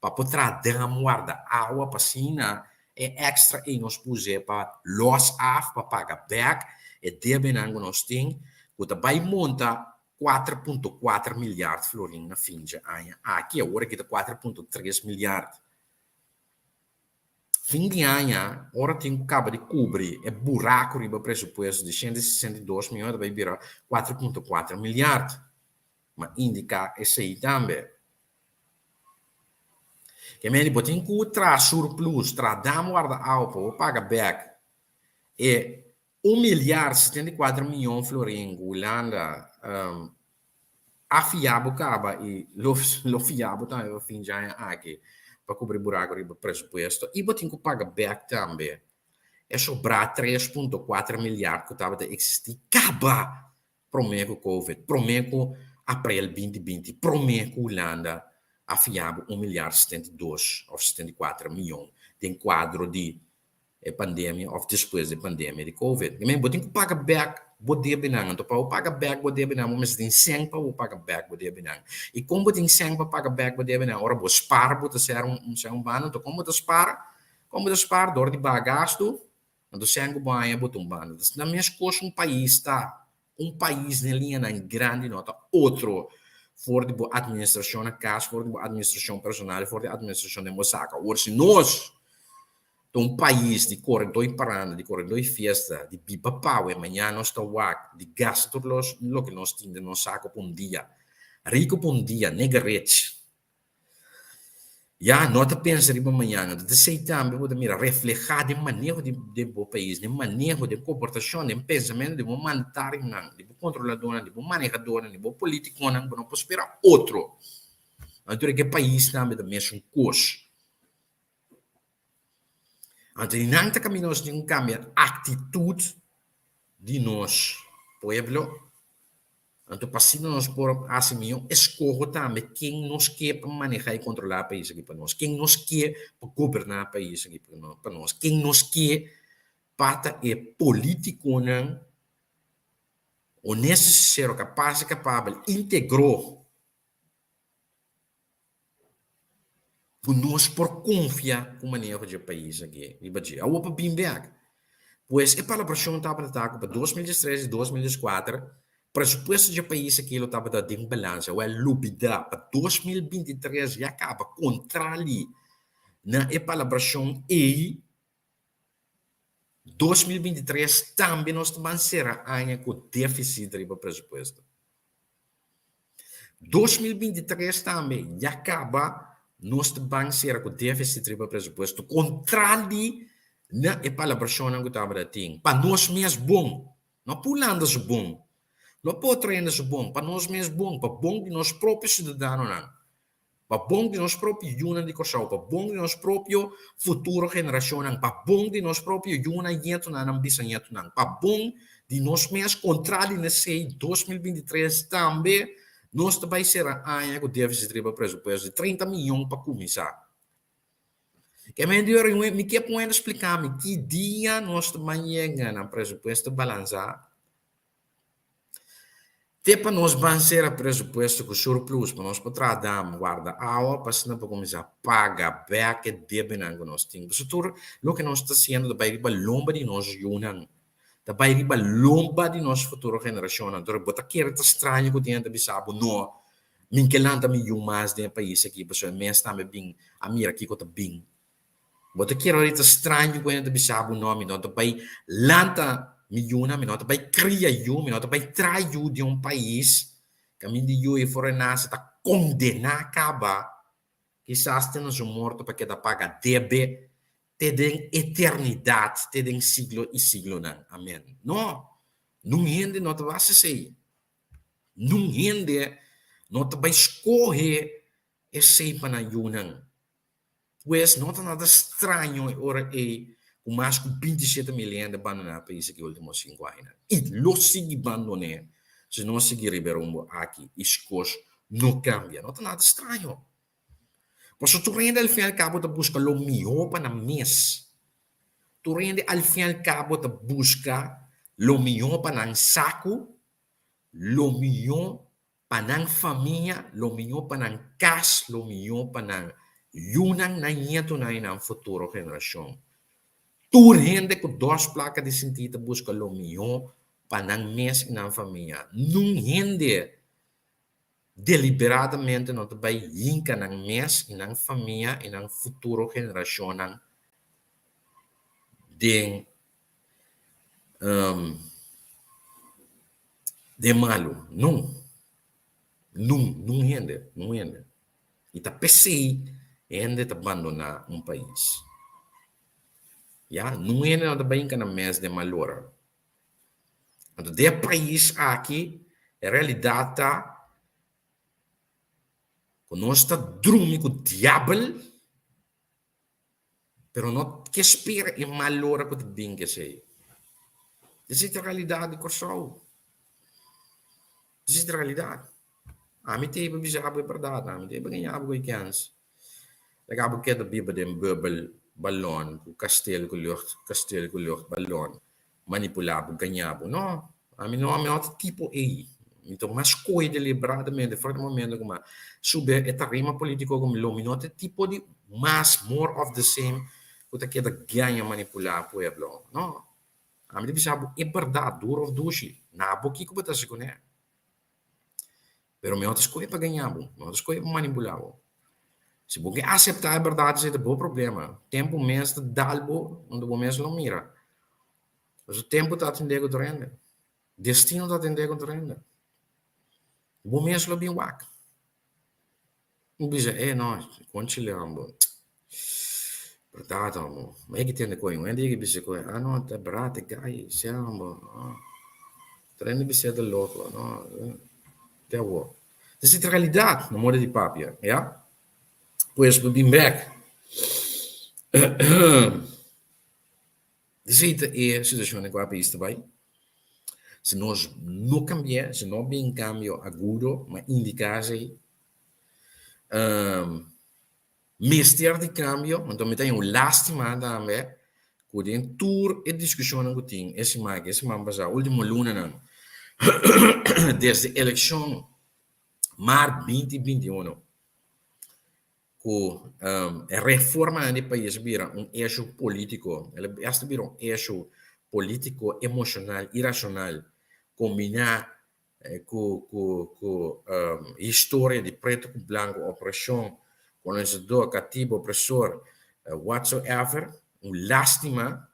pa por traha dam warda awa pa asina e èkstra ei nos por us'é pa lòs af, pa paga bèk e debenan ku nos tin, ku ta bai monta 4.4 milyard florin na fin dje aña aki, awor aki ta 4.3 milyard. Fin di aña, ora tin ku kaba di kubri e buraku riba presupuesto di 162 mion, e ta bai bira 4.4 milyard. Ma indiká esei tambe. Ke mende bo tin ku traha surplus, traha dam warda awa pa bo paga bèk e Un milyar 74 miyon florin ku Hulanda a fia bo kaba i lo lo fia bo tambe pa fin dje aña aki pa kubri buraku riba presupuesto i bo tin ku paga bèk tambe e sobrá 3.4 milyar ku tabata eksistí kaba promé ku covid, promé ku aprel 2020, promé ku Hulanda a fia bo un milyar 72 òf 74 miyon den kuadro di e pandemia of despues di e pandemia di covid. I men bo tin ku paga bek bo debenan. Anto pa bo paga bek bo debenan bo mester tin sèn pa bo paga bek bo debenan. I kon bo tin sèn pa paga bek bo debenan? Ora bo spar bo ta ser un sèn un banda. Anto kon bo ta spar? Kon bo ta spar? Dor di baha gastu. Anto sèn ku bo haña bo ta un banda. Na mes kos un pais ta. Un pais den liñanan grandi no ta otro for di bo administracion na cas, for di bo administracion personal, for di administracion den bo saca. Awor si nos ta un pais di kore doi paranda, di kore doi fiesta, di biba pawe, mañana nos ta wak di gasta tur los loke nos tin den nos saco pa un dia, rico pa un dia, nigga rich. Ya, no ta pensa riba mañana. Ta esei tambe bo ta mira reflehá den maneho di di bo pais, den maneho, den komportashon, den pensamentu di bo mandatarionan, di bo kontroladónan, di bo manehadónan, di bo polítikonan, bo no por spera otro. Anto di ke pais tambe ta mesun kos. Anto di nan ta kaminda nos tin ku kambia aktitut di nos pueblo. Anto pa asina nos por hasi mihó eskoho tambe ken nos ke pa manehá i kontrolá e pais aki pa nos, ken nos ke pa goberná e pais aki pa nos, ken nos ke pa ta e polítikonan honesto, sinsero, kapas i kapabel, íntegro. Ku nos por konfia ku maneho dje pais aki riba dje. Awor pa bin bek. Pues e palabrashon tabata ta ku pa 2013 i 2014 Presupuesto dje pais aki lo tabata den balansa. Wèl, lubidá pa 2023 ya kaba kontrali na e palabrashon ei, 2023 tambe nos ta ban sera aña ku défisit riba presupuesto. 2023 tambe ya kaba nos ta ban sera ku défisit riba presupuesto kontrali na e palabrashonnan ku tabata tin. Pa nos mes bon. No pa Hulanda su bon, no pa otro hende su bon, pa nos mes bon, pa bon di nos propio siudadanonan, pa bon di nos propio yunan di Kòrsou, pa bon di nos propio futuro generashonnan, pa bon di nos propio yunan, ñetonan, nan bisañetonan, pa bon di nos mes. Kontra di nesei, 2023 tambe nos ta bai sera aña ku défisit riba presupuesto di 30 miyon pa kuminsá. Ke men di ora mi ke pon hende splika mi ki dia nos ta ban yega na presupuesto balansa. Te pa nos ban sera presupuesto ku surplus pa nos por traha dam warda awa pa asina por kuminsá paga bek e debenan ku nos tin. Pasobra tur loke nos ta hasiendo ta bai riba lomba di nos yunan, ta bai riba lomba di nos futuro generashonnan. Entonces bo ta kere ta straño ku tin hende ta bisa bo no. Min ke lanta mi yu mas den e pais aki pasobra e mes tambe bin a mira kiko ta bin. Bo ta kere ora ta straño ku hende ta bisa bo no, mi no ta bai lanta mi yunan, mi no ta bai kria yu, mi no ta bai traha yu den un pais kaminda yu ei for e nase ta kondená kaba kisas te na su morto pa keda paga debe te den eternidat, te den siglo i siglonan. Amen. No, nun hende no ta hasi esei. Nun hende no ta bai skohe esei pa nan yunan. Pues no ta nada straño e ora ei ku mas ku 27 mil hende a bandoná e pais aki último sinku añanan. I lo sigui bandoné si nos sigui riba e rumbo aki i si kos no kambia. No ta nada straño. Pasobra tur hende al fin al kabo ta buska lo mihó pa nan mes. Tur hende al fin al kabo ta buska lo mihó pa nan saku, lo mihó pa nan famia, lo mihó pa nan kas, lo mihó pa nan yunan, nan ñetunan i nan futuro generashon. Tur hende ku dos plaka di sintí ta buska lo mihó pa nan mes i nan famia. Nun hende deliberadamente no ta bai hinka nan mes i nan famia i nan futuro generashonnan den den malu. Nun. Nun. Nun hende. Nun hende. I ta p'esei hende ta bandoná un pais. Ya, nun hende no ta bai hinka nan mes den malora. Anto den e pais aki e realidat ta ku nos ta drumi ku diabel pero no ke spera e mal ora ku ta bin ku esei. Esei ta e realidat di Kòrsou. Esei ta e realidat. Ami ta e pa bisa bo e bèrdat, ami ta e pa gaña bo ku e kèns. Laga bo keda biba den bùbel, balòn, ku kastel ku lucht, kastel ku lucht, balòn, manipulá bo, gañá bo. No, ami no, ami no ta tipo ei. Mi ta mas kohe deliberadamente for di momento ku mi a subi e tarima polítiko ku mi lo. Mi no ta e tipo di mas, more of the same, ku ta keda gaña, manipulá pueblo. No, ami ta bisa bo e bèrdat, duru òf dushi. Na bo kiko bo ta hasi kuné. Pero mi no ta skohe pa gaña bo, mi no ta skohe pa manipulá bo. Si bo ke aseptá e bèrdat esei ta bo problema. Tempu mes ta dal bo unda bo mes lo mira. Pasobra tempu ta atendé ku tur hende. Destino ta atendé ku tur hende. Bo mes lo bin wak. Un bisa, eh no, conchile hombo. Berdad hombo. Ma e ki tende koe, un hende yega bisa koe, ah no, ta brat e gai, sea hombo. No. Tur hende bisa ta loko, no. Te awor. Esei ta realidad, na moda di papia, ya. Pues, bo bin bek. Esei ta e situashon den kua pais ta bai. Si nos no kambi'é, si no bin kambio agudo, ma indiká esei, mester di kambio, anto mi ta haña un lástima tambe ku den tur e diskushonnan ku tin e siman aki, e siman pasá, último lunanan, desde elekshon mart binti 21, ku e reformanan di pais a bira un issue polítiko, el a hasta bira un issue polítiko, emoshonal i rashonal kombiná. Ku ku ku historia di pretu ku blanku, opreshon, kolonisadó, katibu, opresor, whatsoever. Un lástima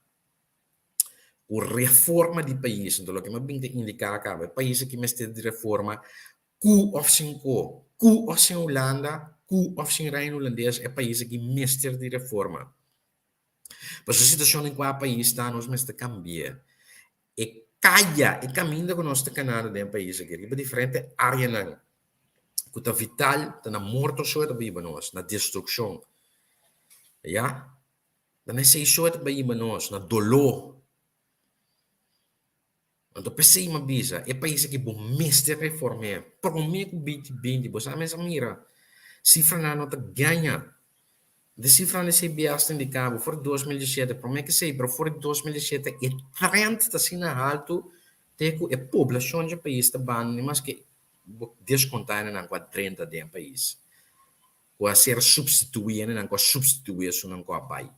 ku reforma di pais, anto loke mi a bin ta indiká kaba, e pais aki mester di reforma ku òf sin ko, ku òf sin Hulanda, ku òf sin Reino Hulandes, e pais aki mester di reforma. Pasobra e situashon den kua e pais ta, nos mester kambia. E kaya, e kaminda ku nos ta kanando den e pais aki riba diferente áreanan ku ta vital, ta na morto so e ta biba nos, na destrukshon. Ya, ta na esei so e ta biba nos, na doló. Anto p'esei mi a bisa, e pais aki bo mester reform'é. Promé ku binti binti, bo sa mes a mira, sifranan no ta gaña. De sifranan di CBS ta indiká bo for di 2017, promé ku esei, pero for di 2017 e trend ta asina haltu te ku e poblashon dje pais ta banda, ni maske bo deskontá hendenan ku a drenta den e pais, ku a ser supstituí, hendenan ku a supstituí esunnan ku a bai.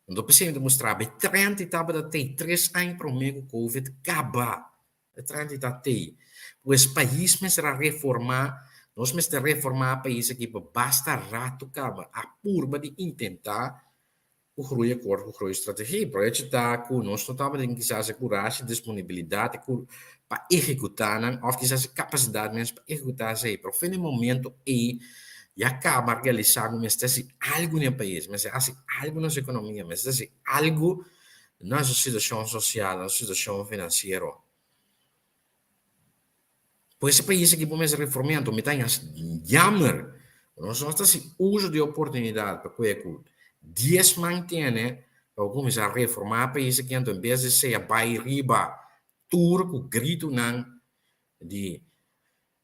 Anto p'esei mi ta mustra bo e trend di tabata tei tres aña promé ku covid kaba. E trend di ta tei. Pues pais mester a reformá, nos mester reformá pais aki pa basta ratu kaba. A purba di intentá ku groei akort, ku groei strategie. Pero hecho ta ku nos no tabatin kisas e kurashi, disponibilidat e pa ehekutá nan òf kisas e kapasidat mes pa ehekutá esei. Pero fin di momento ei ya kaba a realisá ku mester hasi algu na e pais, mester hasi algu na nos ekonomia, mester hasi algu na nos situashon sosial, na nos situashon finansiero. Pues e pais aki por mester reform'é, anto mi ta haña jammer ku nos no ta hasi uso di e oportunidat pa kue ku dies man tene pa bo kuminsá reformá e pais aki, anto en bes di sea bai riba tur ku gritunan di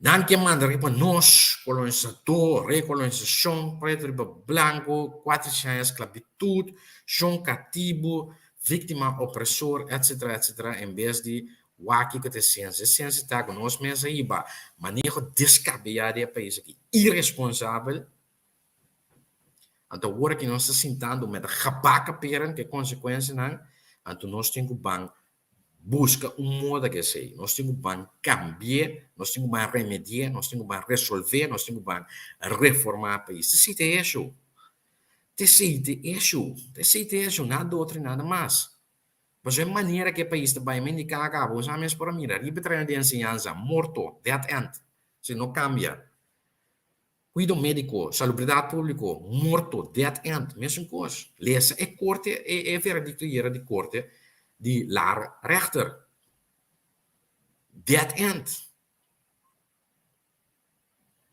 nan ke manda riba nos, kolonisadó, rekolonisashon, pretu riba blanku, kuater shen aña sklabitut, shon katibu, víktima opresor, etsetera, etsetera, en bes di Wak kiko ta e sensia. E sensia ta ku nos mes a hiba maneho deskabeyá di e pais aki, iresponsabel. Anto awor aki nos ta sintando met gabaka peren ku e konsekuensianan, anto nos tin ku ban buska un moda ku esei. Nos tin ku ban kambi'é, nos tin ku ban remedi'é, nos tin ku ban resolvé, nos tin ku ban reformá e pais. Esei ta e eshu. Esei ta e eshu. Esei ta e eshu, nada otro i nada mas. Pasobra e manera ku e pais ta bai men di kaka bo sa mes por a mira riba e tereno di enseñansa, morto, dead end, si no kambia. Kuido médiko, salubridat públiko, morto, dead end, mesun kos. Lesa e korte, e veredikto yera di korte di lar rechter. Dead end.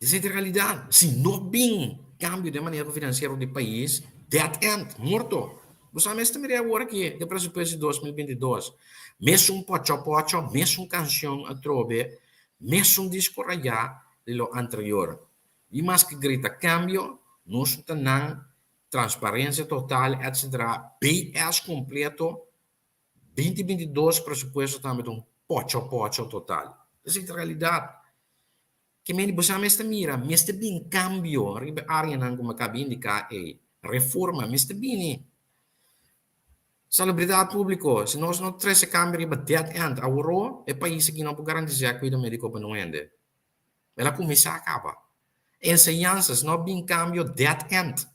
Esei ta e realidat. Si no bin kambio den maneho finansiero di pais, dead end, morto. Bo sa mes ta mira awor aki den presupuesto di 2022. Mesun pocho pocho, mesun kanshon atrobe, mesun disko rayá di lo anterior. I maske grita kambio, nos no ta nan, transparensia total, etc. BS kompleto. 2022 presupuesto tambe ta un pocho pocho total. Esei ta realidat. Ke mende bo sa mester mira, mester bin kambio riba e areanan ku mi a kaba indiká ei. Reforma mester bini. Salubridat públiko, si nos no trese kambio riba dead end aworó, e pais aki no por garantisá kuido médiko pa nun hende. El a kuminsá kaba. Enseñansa, si no bin kambio, dead end.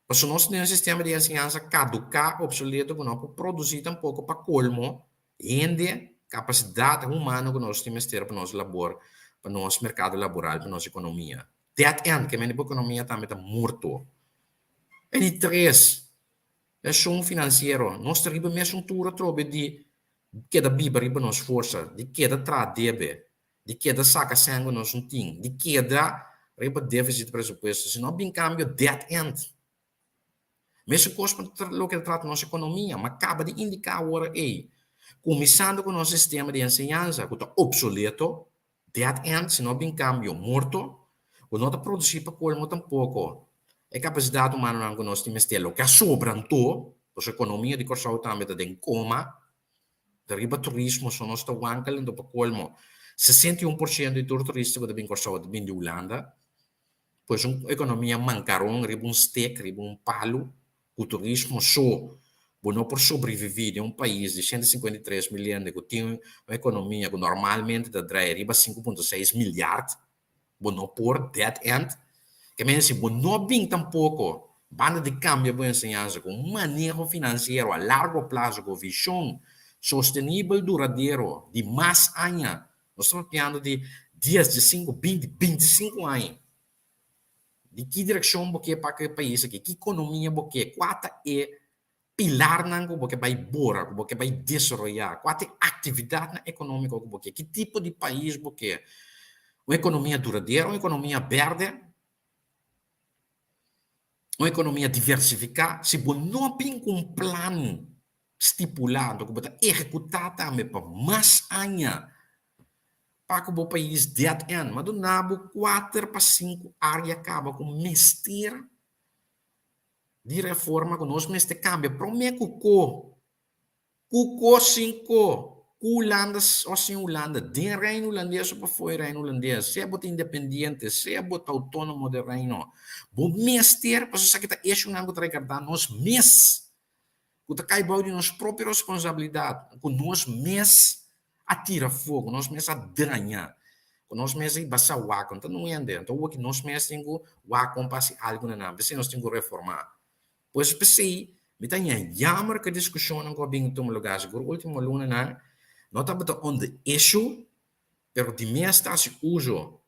Pasobra nos tin un sistema di enseñansa kaduká, opsoleto ku no por produsí tampoko pa kolmo hende, kapasidat humano ku nos tin mester pa nos labor, pa nos merkado laboral, pa nos ekonomia. Dead end, ke mende bo ekonomia tambe ta morto. E di tres, reshon finansiero. Nos ta riba mesun tur atrobe di keda biba riba nos forsa, di keda traha debe. Di keda saka sèn ku nos no tin, di keda riba défisit presupuesto, si no bin kambio dead end. Mesun kos pa loke ta trata nos ekonomia, ma kaba di indiká awor ei, kuminsando ku nos sistema di enseñansa ku ta opsoleto, dead end, si no bin kambio morto, ku no ta produsí pa kolmo tampoko e kapasidat humanonan ku nos tin mester, loke a sobra anto, pasobra ekonomia di Kòrsou tambe ta den koma. Ta riba turismo so nos ta wankel anto pa kolmo 61% di tur turista ku ta bin Kòrsou ta bin di Hulanda. Pues un ekonomia mankaron riba un stek, riba un palu ku turismo so Bo no por sobreviví den un pais di 153 mil hende ku tin un ekonomia ku normalmente ta draai riba 5.6 milyard. Bo no por, dead end. Ke men si bo no bin tampoko banda di kambia bo enseñansa ku un maneho finansiero a largo plaso ku vishon sostenibel duradero di mas aña, nos ta papiando di dies, diesinku, binti, bintisinku aña. Di ki direkshon bo ke pa ku e pais aki? Ki ekonomia bo ke? Kua ta e pilarnan ku bo ke bai bora, ku bo ke bai desaroyá? Kua ta e aktividatnan ekonómiko ku bo ke? Ki tipo di pais bo ke? Un ekonomia duradero, un ekonomia bèrdè, un ekonomia diversifiká? Si bo no bin ku un plan stipulá anto ku bo ta ehekutá tambe pa mas aña pa ku bo pais dead end. Ma duna bo kuater pa sinku área kaba ku mester di reforma ku nos mester kambia promé ku ko, ku ko sin ko, ku Hulanda o sin Hulanda, den Reino Hulandes o pafó di Reino Hulandes, sea bo ta independiente, sea bo ta outónomo den Reino, bo mester, pasobra esaki ta eshunan ku ta regardá nos mes, ku ta kai bou di nos propio responsabilidat, ku nos mes a tira afó, ku nos mes a daña, ku nos mes a hiba sa wak, no ta nun hende, anto awor ki nos mes tin ku wak kon pa hasi algu na nan, p'esei nos tin ku reformá. Pues p'esei mi ta haña jammer ku e diskushonnan ku a bin tuma lugá sigur último lunanan no tabata on the issue, pero di mes ta hasi uso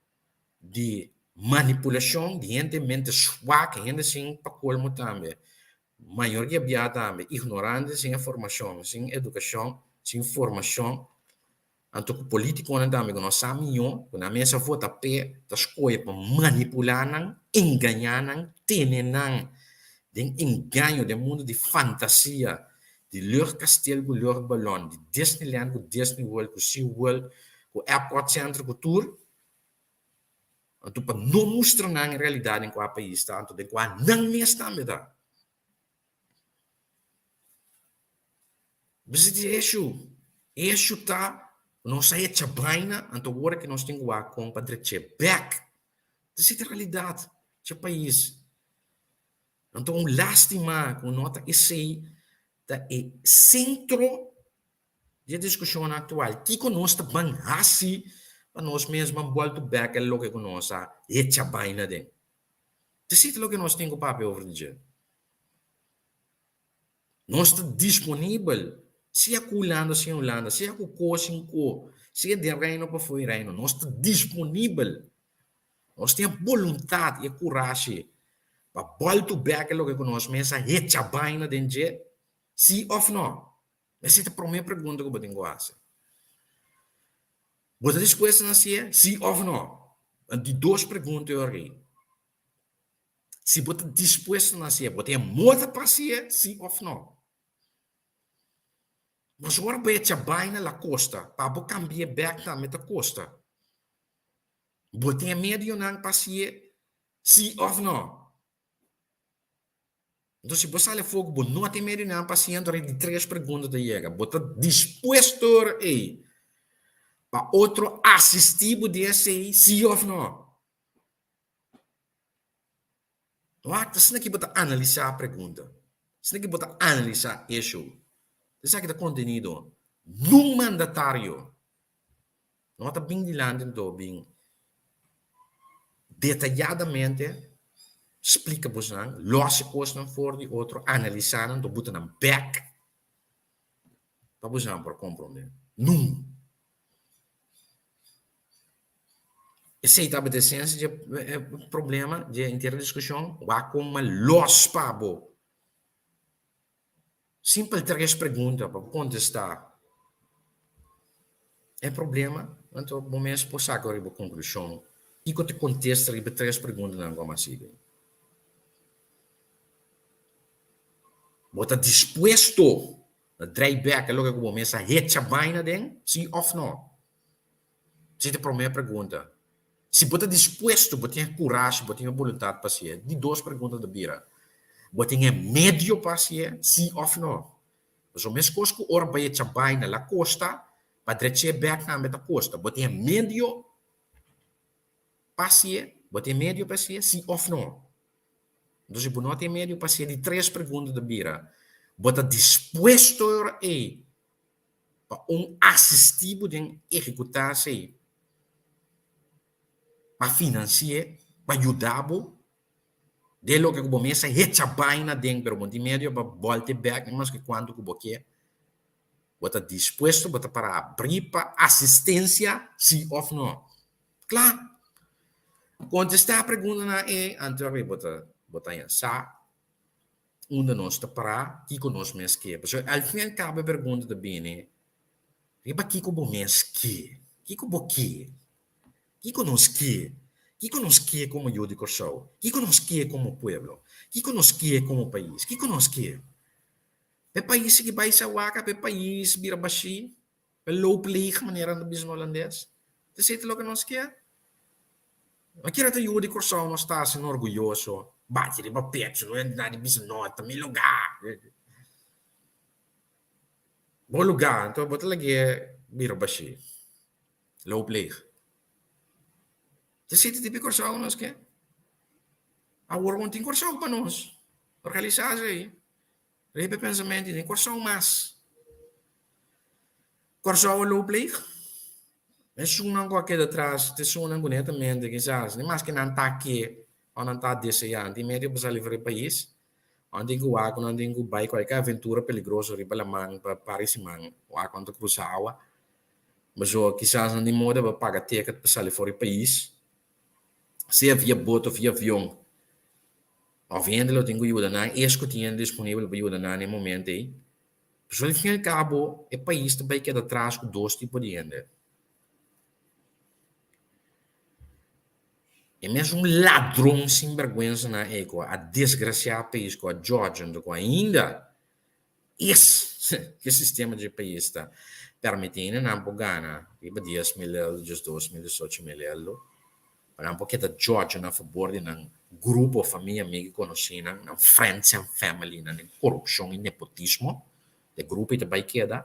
di manipulashon di hende mente swak, hende sin pa kolmo tambe. Mayoria bia tambe ignorante sin e formashon, sin edukashon, sin formashon. Anto ku politikonan tambe ku no sa mihó, ku nan mes a vota p'e, ta skohe pa manipulá nan, engañá nan, tene nan den engaño, den mundu di fantasia, di luchtkasteel ku luchtbalòn, di Disneyland ku Disney World, ku Sea World, ku Epcot Center, ku tur. Anto pa no mustra nan e realidat den kua pais ta, anto den kua nan mes tambe ta. Bisa di eshu, eshu ta ku nos a hecha baina, anto ora ku nos tin ku wak kon pa drech'é bèk. Esei ta e realidat dje pais. Anto un lástima ku no ta esei ta e sentro Di e diskushon aktual, kiko nos ta ban hasi pa nos mes ban bòltu bèk e loke ku nos a hecha baina den? Ta esei ta loke nos tin ku papia over di dje. Nos ta disponibel, sea ku Hulanda o sin Hulanda, sea ku ko o sin ko, sea den Reino o pafó di Reino, nos ta disponibel. Nos tin e boluntat i e kurashi pa bòltu bèk e loke ku nos mes a hecha baina den dje, si òf nò? Esei ta promé pregunta ku bo tin ku hasi. Bo ta dispuesto na hasié? Sí òf nò? Di dos pregunta e ora ei. Si bo ta dispuesto na hasié, bo tin e moda pa hasié? Sí òf nò? Pasobra ora bo echa bai na la kosta, pa bo kambi'é bèk tambe ta kosta. Bo tin e medionan pa hasié? Sí òf nò? Enton si bo sali afó ku bo no tin medio nan pasiento ora di tres pregunta ta yega, bo ta dispuesto ora ei pa otro asistí bo den esei, sí òf no? Wak, asina ki bo ta analisá pregunta, asina ki bo ta analisá issue. Esaki ta kontenido. Nun mandatario No ta bin dilanti anto bin detayadamente splika bosnan, los e kosnan for di otro, analisá nan, anto buta nan bèk pa bosnan por komprondé. Nun. Esei tabata esensia dje problema, dje henter diskushon, wak kon ma los pa bo. Simpel tres pregunta pa bo kontestá e problema, anto bo mes por saka riba konklushon kiko ta e kontesta riba e tres preguntanan ku a mas sigui. Bo ta dispuesto na drei bèk e loke ku bo mes a hecha baina den, si òf nò? Esei ta e promé pregunta. Si bo ta dispuesto, bo tin e kurashi, bo tin e boluntat pa hasié. Di dos pregunta ta bira, Bo tin e medio pa hasié, sí òf nò? Pasobra meskos ku ora bai echa baina la kosta, pa drech'é bèk tambe ta kosta. Bo tin e medio pa hasié? Bo tin e medio pa hasié, sí òf nò? Entonces si bo no tin e medio pa hasié, di tres pregunta ta bira, Bo ta dispuesto e ora ei pa un asistí bo den ehekutá esei, pa finansi'é, pa yuda bo den loke ku bo mes a hecha baina aden, pero bo no tin medio pa bòlt'e bèk ni maske kuantu ku bo ke. Bo ta dispuesto, bo ta para abrí pa asistensia, sí òf no? Kla! Kontestá e preguntanan ei, anto bo ta bo ta haña sa unda nos ta pará, kiko nos mes ke. Pasobra al fin al kabo e pregunta ta bini riba kiko bo mes ke, kiko bo ke, kiko nos ke, kiko nos ke komo yu di Kòrsou, kiko nos ke komo pueblo, kiko nos ke komo pais, kiko nos ke. Pa e pais sigui bai sa waka, pa e pais bira bashí, pa e loop leeg manera nan ta bisa na holandes. Ta esei ta loke nos ke. No kere ta yu di Kòrsou nos ta asina orguyoso, bati riba pechu, no hende di bisa no, ta mi lugá. Bo lugá, anto bo ta lag'é bira bashí, loop leeg. Ta esei ta tipo di Kòrsou nos ke. Awor bo no tin Kòrsou pa nos. Realisá esei. Riba e pensamentu di Kòrsou mas. Kòrsou a loop leeg. Esunnan ku a keda tras ta esunnan ku netamente kisas ni maske nan ta ke òf nan ta deseá nan tin medio pa sali for e pais òf nan tin ku wak ku nan tin ku bai kualke aventura peligroso riba laman pa par di siman wak ku nan ta krusa awa. Pasobra kisas nan tin moda pa paga ticket pa sali for e pais sea via boto of via avion. Of hende lo tin ku yuda nan, es ku tin hende disponibel pa yuda nan na e momento ei. Pasobra al fin y al cabo e pais ta bai keda atras ku dos tipo di hende. E mesun ladron sinberguensanan ei ku a desgrasia e pais, ku a djòdja anto ku ainda es e sistema dje pais ta permiti hende nan por gana riba 10,000 euro, 12,000, 18,000 euro. Pa nan por keda djòdja na fabor di nan grupo, famia, amigu i konosínan, nan friends and familynan den korupshon i nepotismo. E grupo ei ta bai keda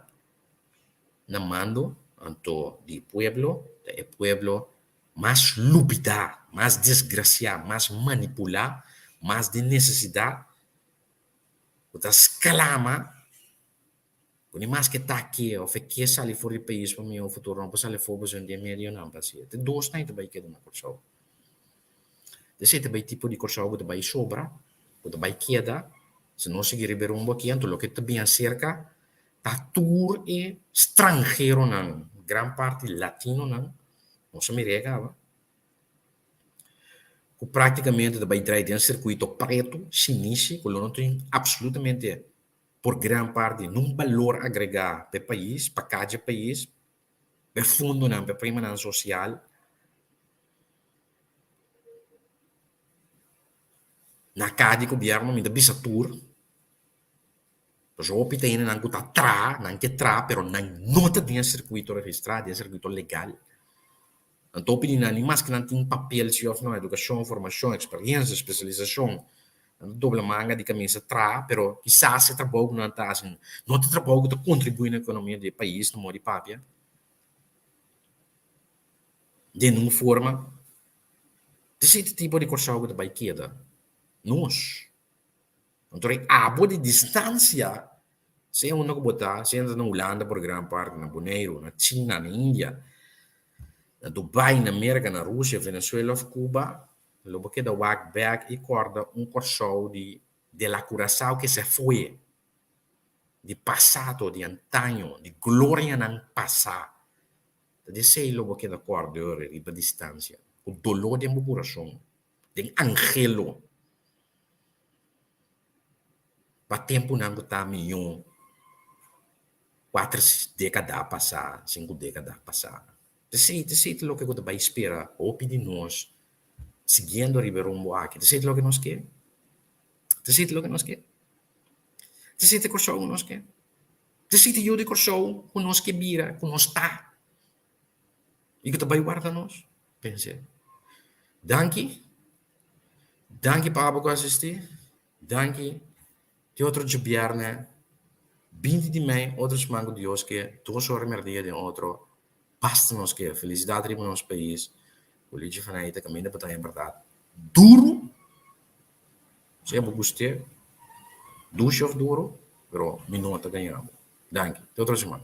na mando anto di pueblo, ta e pueblo mas lubidá, mas desgrasiá, mas manipulá, mas den nesesidat, ku ta sklama. Ku ni maske ta ke of e ke sali for di pais pa mihó futuro no por sali for pasobra den medionan pa hasié. Te dosnan ta bai keda na Kòrsou. Esei ta bai tipo di Kòrsou ku ta bai sobra, ku ta bai keda si nos sigui riba e rumbo aki anto loke ta bin aserka ta tur e stranheronan, gran parti latinonan, nos a mir'é kaba, ku praktikamente ta bai drai den sirkuito pretu, shinishi, ku lo no tin apsolutamente por gran parti nun balor agregá pa e pais, pa kacha e pais, pa e fondonan, pa e primanan sosial. Na ka di gobièrnu mi ta bisa tur, pasobra hopi ta hendenan ku ta traha, nan ke traha pero nan no ta den e sirkuito registrá, den e sirkuito legal. Nan ta opini nan ni maske nan tin papel si of no, edukashon, formashon, eksperiencia, spesialisashon. Nan ta dobla manga di kaminsa traha, pero kisas e trabou ku nan ta hasi no ta trabou ku ta kontribuí na ekonomia di e pais, na moda di papia, den un forma. Esei ta e tipo di Kòrsou ku ta bai keda nos. Anto e abo di distansia, sea unda ku bo ta, sea na Hulanda por gran parti, na Boneiru, na China, na India, na Dubai, na Merka, na Rusia, Venezuela òf Cuba, lo bo keda wak bèk i kòrda un Kòrsou di de la Curaçao ke se fue, di pasado, di antaño, di glorianan pasá. Ta di esei lo bo keda kòrda ora riba distansia, ku doló den bo kurason. Den angelo pa tempunan ku ta mihó kuater dékada pasá, sinku dékada pasá. Esei ta esei ta loke ku ta bai spera hopi di nos siguiendo riba e rumbo aki. Ta esei ta loke nos ke? Ta esei ta loke nos ke? Ta esei ta Kòrsou ku nos ke? Ta esei ta yu di Kòrsou ku nos ke bira, ku nos ta? I ku ta bai warda nos? Pens'é. Danki. Danki pa abo ku asistí. Danki. Te otro djabièrnè, 20 di mei, otro siman ku Dios ke, dos ora mèrdia den otro. Basta nos ke felisidat riba nos pais. Ku Lichi van Eyck ta kaminda pa ta en bèrdat duru. Sea bo gust'é, dushi òf duru. Pero mi no ta gaña bo. Danki. Te otro siman.